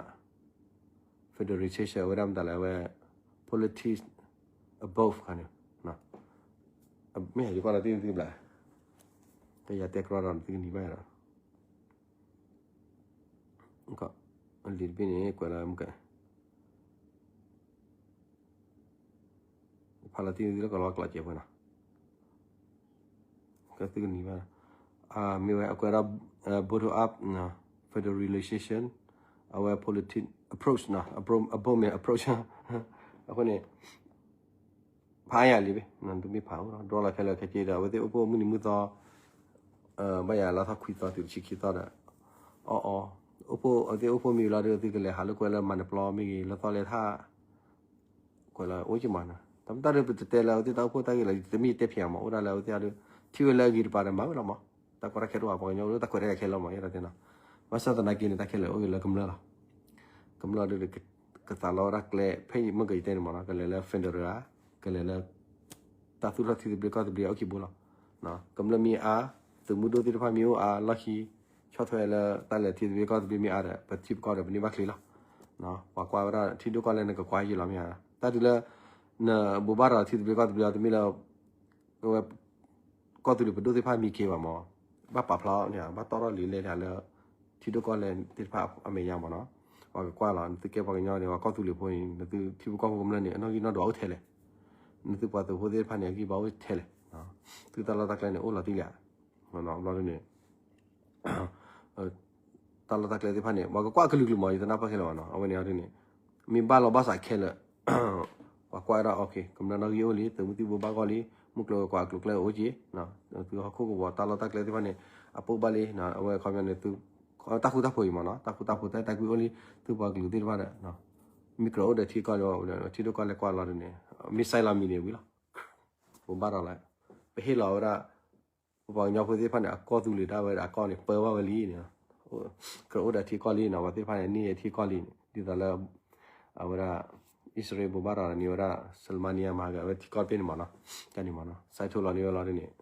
federation အဝဲဒၣ်မတၤလဲၣ် အဝဲ politics above ခါန့ၣ်, မ့ၢ်ဟဲယကွၢ်လီၤတံၢ်သံဘျး, တယၤတဲကြီဒီးသုကနံၤဘၣ်ဒီး လံာ်တဘ့ၣ်န့ၣ် ကွဲးလၢမကဲ, ဖးလီၤတံၢ်သံလၢကလီကလီကဲးပှဲၤနီၤ, ကသုကနံၤဘၣ်, မ့ၢ်ဝဲအကွဲးဒၣ် bottom up federal relation အဝဲ politic approach နီၤ, အဘိမ့ၢ် approach အဃိန့ၣ် ဖးယၤလံဘ့ၣ် နသုမ့ၢ်ဖးအိၣ်ဒီး ဒြီလီၤခဲလၢာ်ခဲဆ့ဒီး အဝဲသ့ၣ်အိၣ်ဖှိၣ်မုၢ်နံၤမုၢ်သီ ဘၣ်ယၤလါထီၣ်ခွံသီတုၤတဆံခံသီဒီး အီၣ်အီ အိၣ်ဖှိၣ် အဝဲသ့ၣ်အိၣ်ဖှိၣ်မံၤလီၤဒီး သုကလဲၤဟးလိာ်ကွဲလၢမၤနပျီမ့ၢ်ဂ့ၤ လၢသီလဲၤထၣ် ကွဲးလီၤအိၣ်က့ၤမးနီၤ, တၢ်မတၤဒီးပတတဲလၢအဝဲသ့ၣ်တၢ်အိၣ်ဖှိၣ်တၢ်ဂ့ၢ်လီၤ တမ့ၢ်တဲဖျါမး အိၣ်ဒၣ်လၢအဝဲသ့ၣ်ဒီး ထံၣ်ဝဲလၢအဂ့ၤတပၤဒီးမၤဝဲလီၤမး, တၢ်ကီတၢ်ခဲတအိၣ်ဘၣ် ပှၤကညီအိၣ်လၢတၢ်ခွဲးတၢ်ယာ်ခဲလၢာ်မး ယဲဒၣ်တဲနီၤ, ဘၣ်ဆၣ်သနာ်က့န့ၣ် တၢ်ခဲလၢာ်အိၣ်ဂ့ၤလၢကမျၢၢ်လီၤ, ကမျၢၢ်ဒီး ကသးလီဝဲဒၣ်ကျဲ ဖဲမ့ၢ်ကယတဲန့ၣ်မးနီၤ ကလဲၤလၢ federal ဧါ, ကလဲၤလၢ တၢ်သူၣ်ထီၣ်ထံသဘျ့ကီၢ်သဘျ့အီၣ်ကံဘိလီၤ, ကမျၢၢ်မ့ၢ်အါ, သုးမုၢ်ဒိၣ်သ့ၣ်တဖၣ်မ့ၢ်အိၣ်အါ လီၢ်ခံ ဆီၣ်ထွဲလၢတၢ်လဲၤထံသဘျ့ကီၢ်သဘျ့မ့ၢ်အါဒီး ပထံပကီၢ်ဒီးပန့ၢ်ဘၣ်ချ့လီၤ, ပှၤကွၢ်ဝဲဒၣ်ထံဒိၣ်ကီၢ်လဲၢ်နကကွၢ်ယံာ်လီၤမ့ၢ်ဧါ, တၢ်တုၤလၢ နဘိးဘၣ်ရၤထံသဘျ့ကီၢ်သဘျ့အီၤတမ့ၢ်လၢ ဝဲ ကီၢ်သူလ့ၤပဒိၣ်သ့ၣ်တဖၣ်မံခ့ဘၣ်မး, ဘၣ်ပာ်ဖျါန့ၣ် ဘၣ်တီၣ်ထီၣ်လံာ်လဲၢ်တၢ်လၢ ထံဒိၣ်ကီၢ်လဲၢ်သ့ၣ်တဖၣ်အမဲာ်ညါမးနီၤ, ပှၤကကွၢ်လီၤ နသုကဲပှၤကညီန့ၣ် ပှၤကီၢ်သူလ့ၤဖိန့ၣ် နသုထံဖိကီၢ်ဖိကမျၢၢ်န့ၣ် အနီၣ်ဂံၢ်နီၣ်ဒွးအိၣ်ထဲလဲၣ်, နသုပှၤသုးဖိသ့ၣ်တဖၣ်န့ၣ် အဂံၢ်ဘါအိၣ်ထဲလဲၣ်, သုတၢ်လီၢ်တၢ်ကျဲန့ၣ် အိၣ်လီၤတံၢ်လံဧါ, ဘျီဒ်န့ၣ် တၢ်လီၢ်တၢ်ကျဲသ့ၣ်တဖၣ်န့ၣ် ပှၤကကွၢ်ကလုာ်ကလုာ်မး ယတနၢ်ပၢၢ်ခဲလၢာ်ဘၣ်နီၤ, အဝဲန့ၣ်ဒ်န့ၣ် မ့ၢ်ဘၣ်လီၤဘၣ်စးခဲလၢာ် ပှၤကွၢ်ဝဲဒၣ် ကမျၢၢ်နီၣ်ဂံၢ်အိၣ်လံ သုးမုၢ်သံၣ်ဘိဘၣ်ဂီၢ်လံ မုၢ်ကျိၤဝဲၤကွာ်အကျိၤအကျဲအိၣ်က့ၤ, သုးဟီၣ်ခိၣ်ကဝီၤတၢ်လီၢ်တၢ်ကျဲသ့ၣ်တဖၣ်န့ၣ် အပိၢ်ဘၣ်လံ, အဝဲအခီပညီန့ၣ် သု တၢ်ဃူတၢ်ဖိးအံၤမးနီၤ တၢ်ဃူတၢ်ဖိးတၢ်အဲၣ်တၢ်ကွံအိၣ်လံ သုပှၤကလုာ်သ့ၣ်တဖၣ်ဒီး မ့ၢ်ကြၢးအိၣ်ဒီးထံကီၢ်ဒီး ထံဒိၣ်ကီၢ်လဲၢ်ကွၢ်လီၤဒ်န့ၣ် မ့ၢ်စဲးလီၤမံၤန့ၣ်ဝံၤလီၤ, ပဘၣ်ဒီးလၢ ပဟ့ၣ်လီၤဝဲဒၣ် ပပှၤကညီဖိသ့ၣ်တဖၣ်န့ၣ် အကီၢ်သူလ့ၤဒၣ်ဝဲဒၣ်အကီၢ်န့ၣ် ပၢဘၣ်ဝဲလံန့ၣ်, ကြၢးအိၣ်ဒီးထံကီၢ်လံနီၤ ပှၤသ့ၣ်တဖၣ်န့ၣ် န့ၢ်ထံကီၢ်လံန့ၣ် ဒ်သိးလၢ အဝဲဒၣ် အံၣ်စရ့လးဘိးဘၣ်ရၤန့ၢ်ဝဲဒၣ် စလမါနံယါမၤက့ၤ အဝဲထံကီၢ်တဘ့ၣ်န့ၣ်မးနီၤ, တၢ်န့ၣ်မးနီၤ စဲးထိၣ်လီၤန့ၢ်ဝဲလီၤဒ်န့ၣ်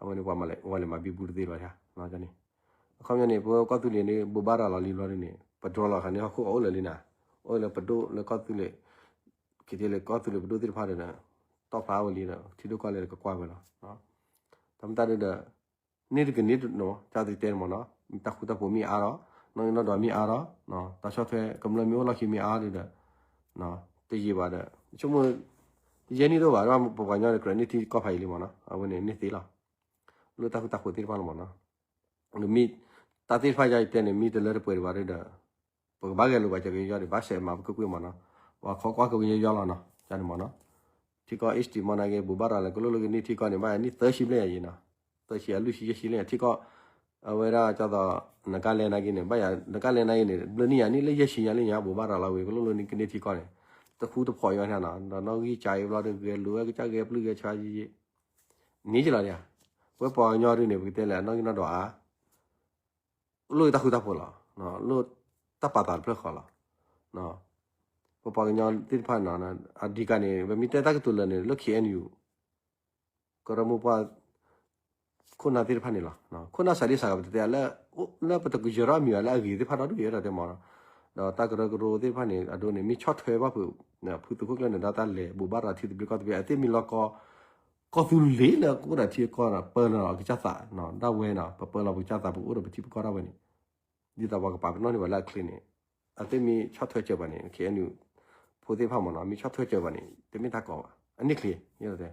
အဝဲန့ၣ် ပှၤလဲၤမၤဘံဘူတသ့လီၤန့ၣ်, အခီပညီန့ၣ် ပကီၢ်သူလ့ၤန့ၣ် ဘိးဘၣ်ရၤလီၤလံဘျီဒ်န့ၣ် ပဒြီလီၤခါန့ၣ် ဟီၣ်ခိၣ်အအိၣ်လၢာ်လံနီၤ, အိၣ်လၢပဒိၣ်လၢကီၢ်သူလ့ၤ က့ၤတ့လၢကီၢ်သူလ့ၤပဒိၣ်သ့ၣ်တဖၣ်ဒီး တီၣ်ဖျါဝဲလံဒီး ထံဒိၣ်ကီၢ်လဲၢ်ကကွၢ်ဝဲလီၤ, တၢ်မတၤဒ်ဒီး န့ၢ်တကန့ၢ်နီၤ တၢ်သ့တဲန့ၣ်မးနီၤ တၢ်ဃူတၢ်ဖိးမ့ၢ်အါဒီး နီၣ်ဂံၢ်နီၣ်ဒွးမ့ၢ်အါဒီး တၢ်ဆီၣ်ထွဲကမျၢၢ်မ့ၢ်အိၣ်လီၢ်ခံမ့ၢ်အါဒီး တယံာ်ဘၣ်ဒီး ဆိကမိၣ် ယဲၢ်နံၣ်တအိၣ်ဘၣ် ပပှၤကညီဒီးကြၢးန့ၢ်ထံကီၢ်ဖးအံၤလံမးနီၤ အဝဲန့ၣ်န့ၢ်သ့လီၤ, လၢတၢ်ဃူတၢ်ဖိးသ့ၣ်တဖၣ်လီၤမးနီၤ မ့ၢ် တၢ်သ့ၣ်တဖၣ်ယါယတဲန့ၣ် မ့ၢ်တလၢတပှဲၤဒံးဘၣ်ဒီး ပကဘၣ်ဂဲၤလိာ်ဘၣ်စၢၤကညီဒီး ဘၣ်ဆဲးမၤပကကွ့ၢ်မးနီၤ, ပှၤခိးကွၢ်ကညီယီလီၤနီၤ တၢ်န့ၣ်မးနီၤ, ထံကီၢ် East Timor နာ်က့ ဘိးဘၣ်ရၤလၢကလိၣ်လိၣ်ကန့ၢ်ထံကီၢ်န့ၣ် ဘၣ်ယၤနံၣ်သၢဆံဘျဲၣ်ယၤယံၤနီၤ, သၢဆံအလွံၢ်ဆံယဲၢ်ဆံလၢထံကီၢ် အဝဲဒၣ်ကၠီသီး နကါလဲၣ်နာ်က့န့ၣ် ဘၣ်ယၤ နကါလဲၣ်နာ်က့န့ၣ် ဘျၢနံၣ်ယၤနံၣ်လၢယဲၢ်ဆံညါလၢညါ ဘိးဘၣ်ရၤလီၤဝံၤ ကလိၣ်လိၣ်န့ၢ်ကန့ၢ်ထံကီၢ်န့ၣ် တဃူတဖိးယီၤန့ၣ်နီၤ ဒီးနီၣ်ဂံၢ်ကၠါအံၤဘျီဒီး ဂဲၤလိာ်ဝဲကစၢ်ဂဲၤပျုၢ်ဂဲၤဆှါယံၤယံၤ န့ၣ်ကလီၤဒံး, ဝဲပှၤကညီဒ်န့ၣ် ပကတဲလဲၣ် အနီၣ်ဂံၢ်နီၣ်ဒွးအါ, လိၣ်တၢ်ဃူတၢ်ဖိးလီၤ, လိၣ်တၢ်ပာ်သးတဖျၢၣ်ဃီလီၤ, ပပှၤကညီသ့ၣ်တဖၣ်နီၤ အဓိကန့ၣ် ပမ့ၢ်တဲတၢ်ကတိၤလၢာ်န့ၣ် လၢ K N U ကရၢမိၢ်ပှၢ် ခိၣ်နၢ်သ့ၣ်တဖၣ်န့ၣ်လီၤ, ခိၣ်နၢ်စးဒ့စးဂၤ ပတတဲလၢ လၢပတကယၢၤထီၣ်မံၤဘၣ်လၢအဂ့ၤသ့ၣ်တဖၣ်ဒီဒူၣ်ယဲဒီးတဲမးနီၤ, ဒီးတၢ်ကရၢကရိသ့ၣ်တဖၣ်န့ၣ် အဒိန့ၣ် မ့ၢ်ဆီၣ်ထွဲဘၣ်ဖုး ဖုသုးခိၣ်ကျၢၢ်န့ၣ် ဒီးတၢ်လဲၤဘိးဘၣ်ရၤထံသဘျ့ကီၢ်သဘျ့ အသ့ၣ်မံၤလီၤကီ ကီၢ်သူလ့ၤလၢကအိၣ်ဒီးထံကီၢ်ဒီး ပၢလီၤကစၢ်သး ဒၣ်ဝဲနီၤ ပပၢလီၤပကစၢ်သး ပကအိၣ်ဒီးပထံပကီၢ်ဒၣ်ဝဲန့ၣ် ဒ်သိးပှၤကပာ်ပနီၣ်န့ၢ်ပှၤလၢအချ့န့ၣ် အသ့ၣ်မ့ၢ်ဆီၣ်ထွဲစၢၤပှၤန့ၣ် K N U ဖိသ့ၣ်တဖၣ်မးနီၤ မ့ၢ်ဆီၣ်ထွဲစၢၤပှၤန့ၣ် တမ့ၢ်တၢ်ကီဘၣ် အန့ၣ်ချ့ ယဲတဲ နာ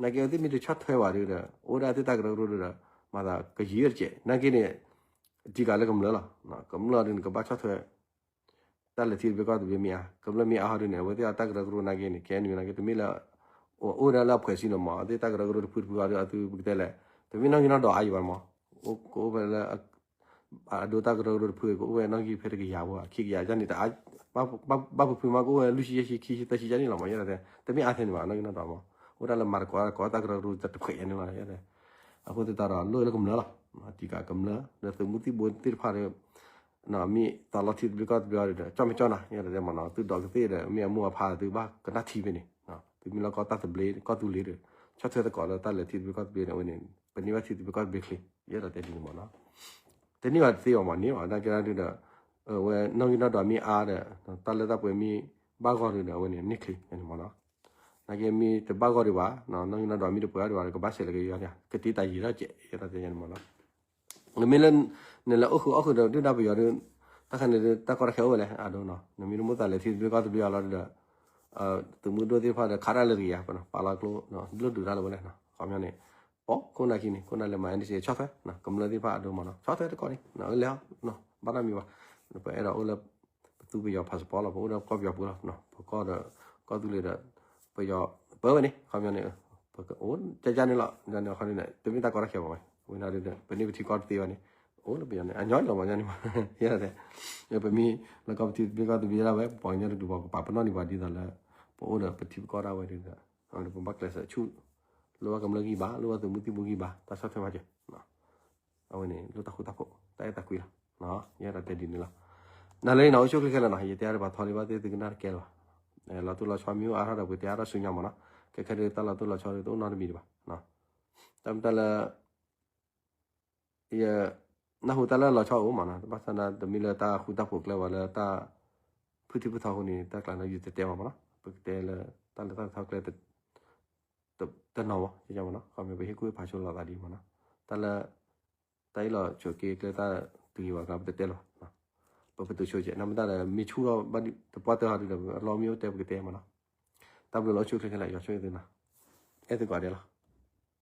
်က့အသ့ၣ်မ့ၢ်တဆီၣ်ထွဲဘၣ်ဒီး အိၣ်ဒၣ်သ့ၣ်တၢ်ကရၢကရိဒီး မၤသးကယံာ်တကဲး နာ်က့န့ၣ် အဓိကလၢကမျၢၢ်လီၤ ကမျၢၢ်ဒ်န့ၣ် ကဘၣ်ဆီၣ်ထွဲ တၢ်လဲၤထံသဘျ့ကီၢ်သဘျ့မ့ၢ်အါ, ကမျၢၢ်မ့ၢ်အါဟီဒုန့ၣ် အဝဲသ့ၣ်အတၢ်ကရၢကရိနာ်က့န့ၣ် ခဲအံၤနာ်က့ တမ့ၢ်လၢ အိၣ်ဒၣ်လၢအဖှဲးစံနီၤမး, အဝဲသ့ၣ်တၢ်ကရၢကရိတဖုတဖုအီၤဒီး အသုပကတဲလဲၣ်, တမ့ၢ်နီၣ်ဂံၢ်နီၣ်ဒွးအါယံၤဘၣ်မး, ကအိၣ်ဖဲလၢ အဒိတၢ်ကရၢကရိတဖု ကအိၣ်ဝဲနီၣ်ဂံၢ်ဖဲတကယၤဖိ ခံကယၤန့ၣ် တအါ, ဘၣ်ဖုးဖုးမး ကအိၣ်ဝဲလွံၢ်ဆံယဲၢ်ဆံ ခံဆံသၢဆံယဲၢ်န့ၣ်လီၤမး, ယဲဒၣ်တဲ တမ့ၢ်အါထဲန့ၣ်ဘၣ် နီၣ်ဂံၢ်နီၣ်ဒွးမး, အိၣ်ဒၣ်လၢမၤတကိးတကိးတၢ်ကရၢကရိတဖှဲးယဲၢ်န့ၣ်လီၤ, ယဲဒၣ်တဲ အဃိသတးဒီး လိၣ်လၢကမျၢၢ်လီၤ, တံာ်ကးကမျၢၢ် ဒီးသုးမုၢ်သံၣ်ဘိသ့ၣ်တဖၣ်ဒီး မ့ၢ်သးလီထံသဘျ့ကီၢ်သဘျ့အီၤဒီး ကၠီၣ်မ့ၢ်ကၠီၣ်နၤ ယဲဒၣ်တဲမးနီၤ, သုးဒီးကသ့ၣ်ဒီး မ့ၢ်အမိၢ်အဖါသုဘၣ်ကနၣ်ထံဖဲန့ၣ်, သုမ့ၢ်လီၢ်ကီၢ်တၢ်သဘျ့ ကီၢ်သူလ့ၤဒီး ဆီၣ်ထွဲသကိးလၢတၢ်လဲၤထံသဘျ့ကီၢ်သဘျ့န့ၣ် အဝဲန့ၣ် ပန့ၢ်ဘၣ်ထံသဘျ့ကီၢ်သဘျ့ချ့, ယဲဒၣ်တဲဒ်န့ၣ်မးနီၤ, တန့ၢ်ဘၣ်တသ့ဘၣ်မးန့ၣ်လီၤ, နာ်က့ဒုဒီး အဝဲနီၣ်ဂံၢ်နီၣ်ဒွးမ့ၢ်အါဒီး တၢ်လၢတၢ်ပှဲၤမ့ၢ်ဘၣ်ဂီၢ်ဒုဒီး အဝဲန့ၣ်န့ၢ်ချ့န့ၣ်မးနီၤ, နာ်က့မ့ၢ်တဘၣ်ဂီၢ်ဒံးဘၣ်, နီၣ်ဂံၢ်နီၣ်ဒွးမ့ၢ်တပှဲၤအါဒံးဘၣ်ဒီး ကဘၣ်ဆဲးလၢကယီၤန့ၣ် ကတ့တၢ်ယံၤထီၣ်ကဲး ယဲဒၣ်တဲယဲန့ၣ်မးနီၤ မ့မ့ၢ်လၢ နလဲၤအိၣ်ဃုာ်အီၣ်ဃုာ်ဒီး ဒုၣ်ဒါပယီၤဒီး တၢ်ခါန့ၣ်ဒီး တၢ်ကီတၢ်ခဲအိၣ်ဝဲလဲၣ် အဒိနီၤ, နမ့ၢ်တမိၣ်သးလဲၤထံသဘျ့ကီၢ်သဘျ့အီၤလီၤဒီး သုးမုၢ်ဒိၣ်သ့ၣ်တဖၣ်ဒီး ခးတၢ်လၢတကယၤ ပာ်လီၤကျိ ဒိၣ်ဒုးတၢ်လၢဝဲလဲၣ်, ခီပညီန့ၣ် ပခိၣ်နၢ်ခံန့ၣ် ခိၣ်နၢ်လဲၤမၤ အဲၣ်ဒံၣ်စ့ ဆီၣ်ထွဲ ကမျၢၢ်သ့ၣ်တဖၣ်အဒိမးနီၤ ဆီၣ်ထွဲတကီၢ်န့ၣ် လဲၤအီၤ ဘၣ်နီတမံၤဘၣ်, ပအဲၣ်ဒိးအိၣ်လၢ ပသူပယီၤ passport လီၤ ပအိၣ်ဒီးကီၢ်ပယီၤပူၤလီၤ, ပကီၢ်ဒီး ကီၢ်သူလ့ၤဒီး ပယီၤ ပၢဝဲန့ၣ် ခီပညီန့ၣ် ပကအိၣ်ကကန့ၣ်လီၤ, န့ၣ်ခီန့ၣ် တမ့ၢ်တၢ်ကီတၢ်ခဲဘၣ်ဝဲ, ဝဲဒၣ်ဒီး ပန့ၢ်ပထံကီၢ်တသ့ဘၣ်န့ၣ် အိၣ်လၢပယီၤန့ၣ် အညီလီၤမး ညါန့ၣ်မး ယဲဒၣ်တဲ ပမ့ၢ်လၢကီၢ်ပထံသဘျ့ကီၢ်သဘျ့ဒၣ်ဝဲ ပပှၤကညီတဒူၣ်ဘၣ် ပပာ်ပနီၣ်ဒံးပှၤဒ်သိးလၢ ပအိၣ်ဒီးပထံပကီၢ်ဒၣ်ဝဲဒီး ပဘၣ်ကျဲးစၢးဆူၣ် လိၣ်ဘၣ်ကမျၢၢ်ဂံၢ်ဘါ လိၣ်ဘၣ်သုးမုၢ်သံၣ်ဘိဂံၢ်ဘါ တၢ်ဆီၣ်ထွဲမၤစၢၤ အဝဲန့ၣ် လိၣ်တၢ်ဃူတၢ်ဖိး တၢ်အဲၣ်တၢ်ကွံလီၤ, ယအဲၣ်ဒိးတဲဒ်န့ၣ်လီၤ, နၤလၢနီၤ အိၣ်ဆူၣ်အိၣ်ချ့ခဲလၢာ်နီၤ ယတဲအါဒီးပှၤထီလံဘၣ်သ့ၣ်သုကနၣ်တကဲလၢၤဘၣ်, လီၤတိၢ်လီၤဆီမ့ၢ်အိၣ်အါထီၣ်ဒီး ပကတဲအါထီၣ်ဆူညါမးနီၤ, ခဲခဲဒီးတၢ်လီၤတိၢ်လီၤဆီဒီး တအိၣ်နီတမံၤဒံးဘၣ်, တၢ်မ့ၢ်တၢ်လၢ ယ နၢ်ဟူတၢ်လၢလီၤဆီအိၣ်မးနီၤ, ဘၣ်ဆၣ်သနာ် တမ့ၢ်လၢတၢ်ဃူတၢ်ဖိးကျဲဘၣ်လၢတၢ် ဖုထံဖုထီအဃိန့ၣ် တၢ်ကျါန့ၣ် ယတတဲဘၣ်မးနီၤ, ပကတဲလၢတၢ်လၢတၢ်ထီကျဲ တနီၤမး ယမးနီၤ, ခီပညီပဟ့ၣ်ကူၣ်ဟ့ၣ်ဖးဆိလီၤသးဒ်မးနီၤ, တၢ်လၢ တၢ်အ့ၣ်လိာ်ဆိးက့ကျဲတၢ်တဂ့ၤဘၣ်ကျါ ပတတဲလၢၤဘၣ်, ပပတုာ်ဆိကဲး နၢ်မ့ၢ်တၢ်ဒီး မ့ၢ်ဆူၣ်ထီၣ်ဘၣ်တပှၢ်တၢၢ်ဟီဒုဒီး အလီၢ်မ့ၢ်အိၣ်တဲပကတဲမးနီၤ, တၢ်ဘျုးလီၤ အိၣ်ဆူၣ်အိၣ်ချ့ခဲလၢာ် ယွၤဆိၣ်ဂ့ၤသုနီၤ, အဲၣ်သုကိးဂၤဒဲးလီၤ.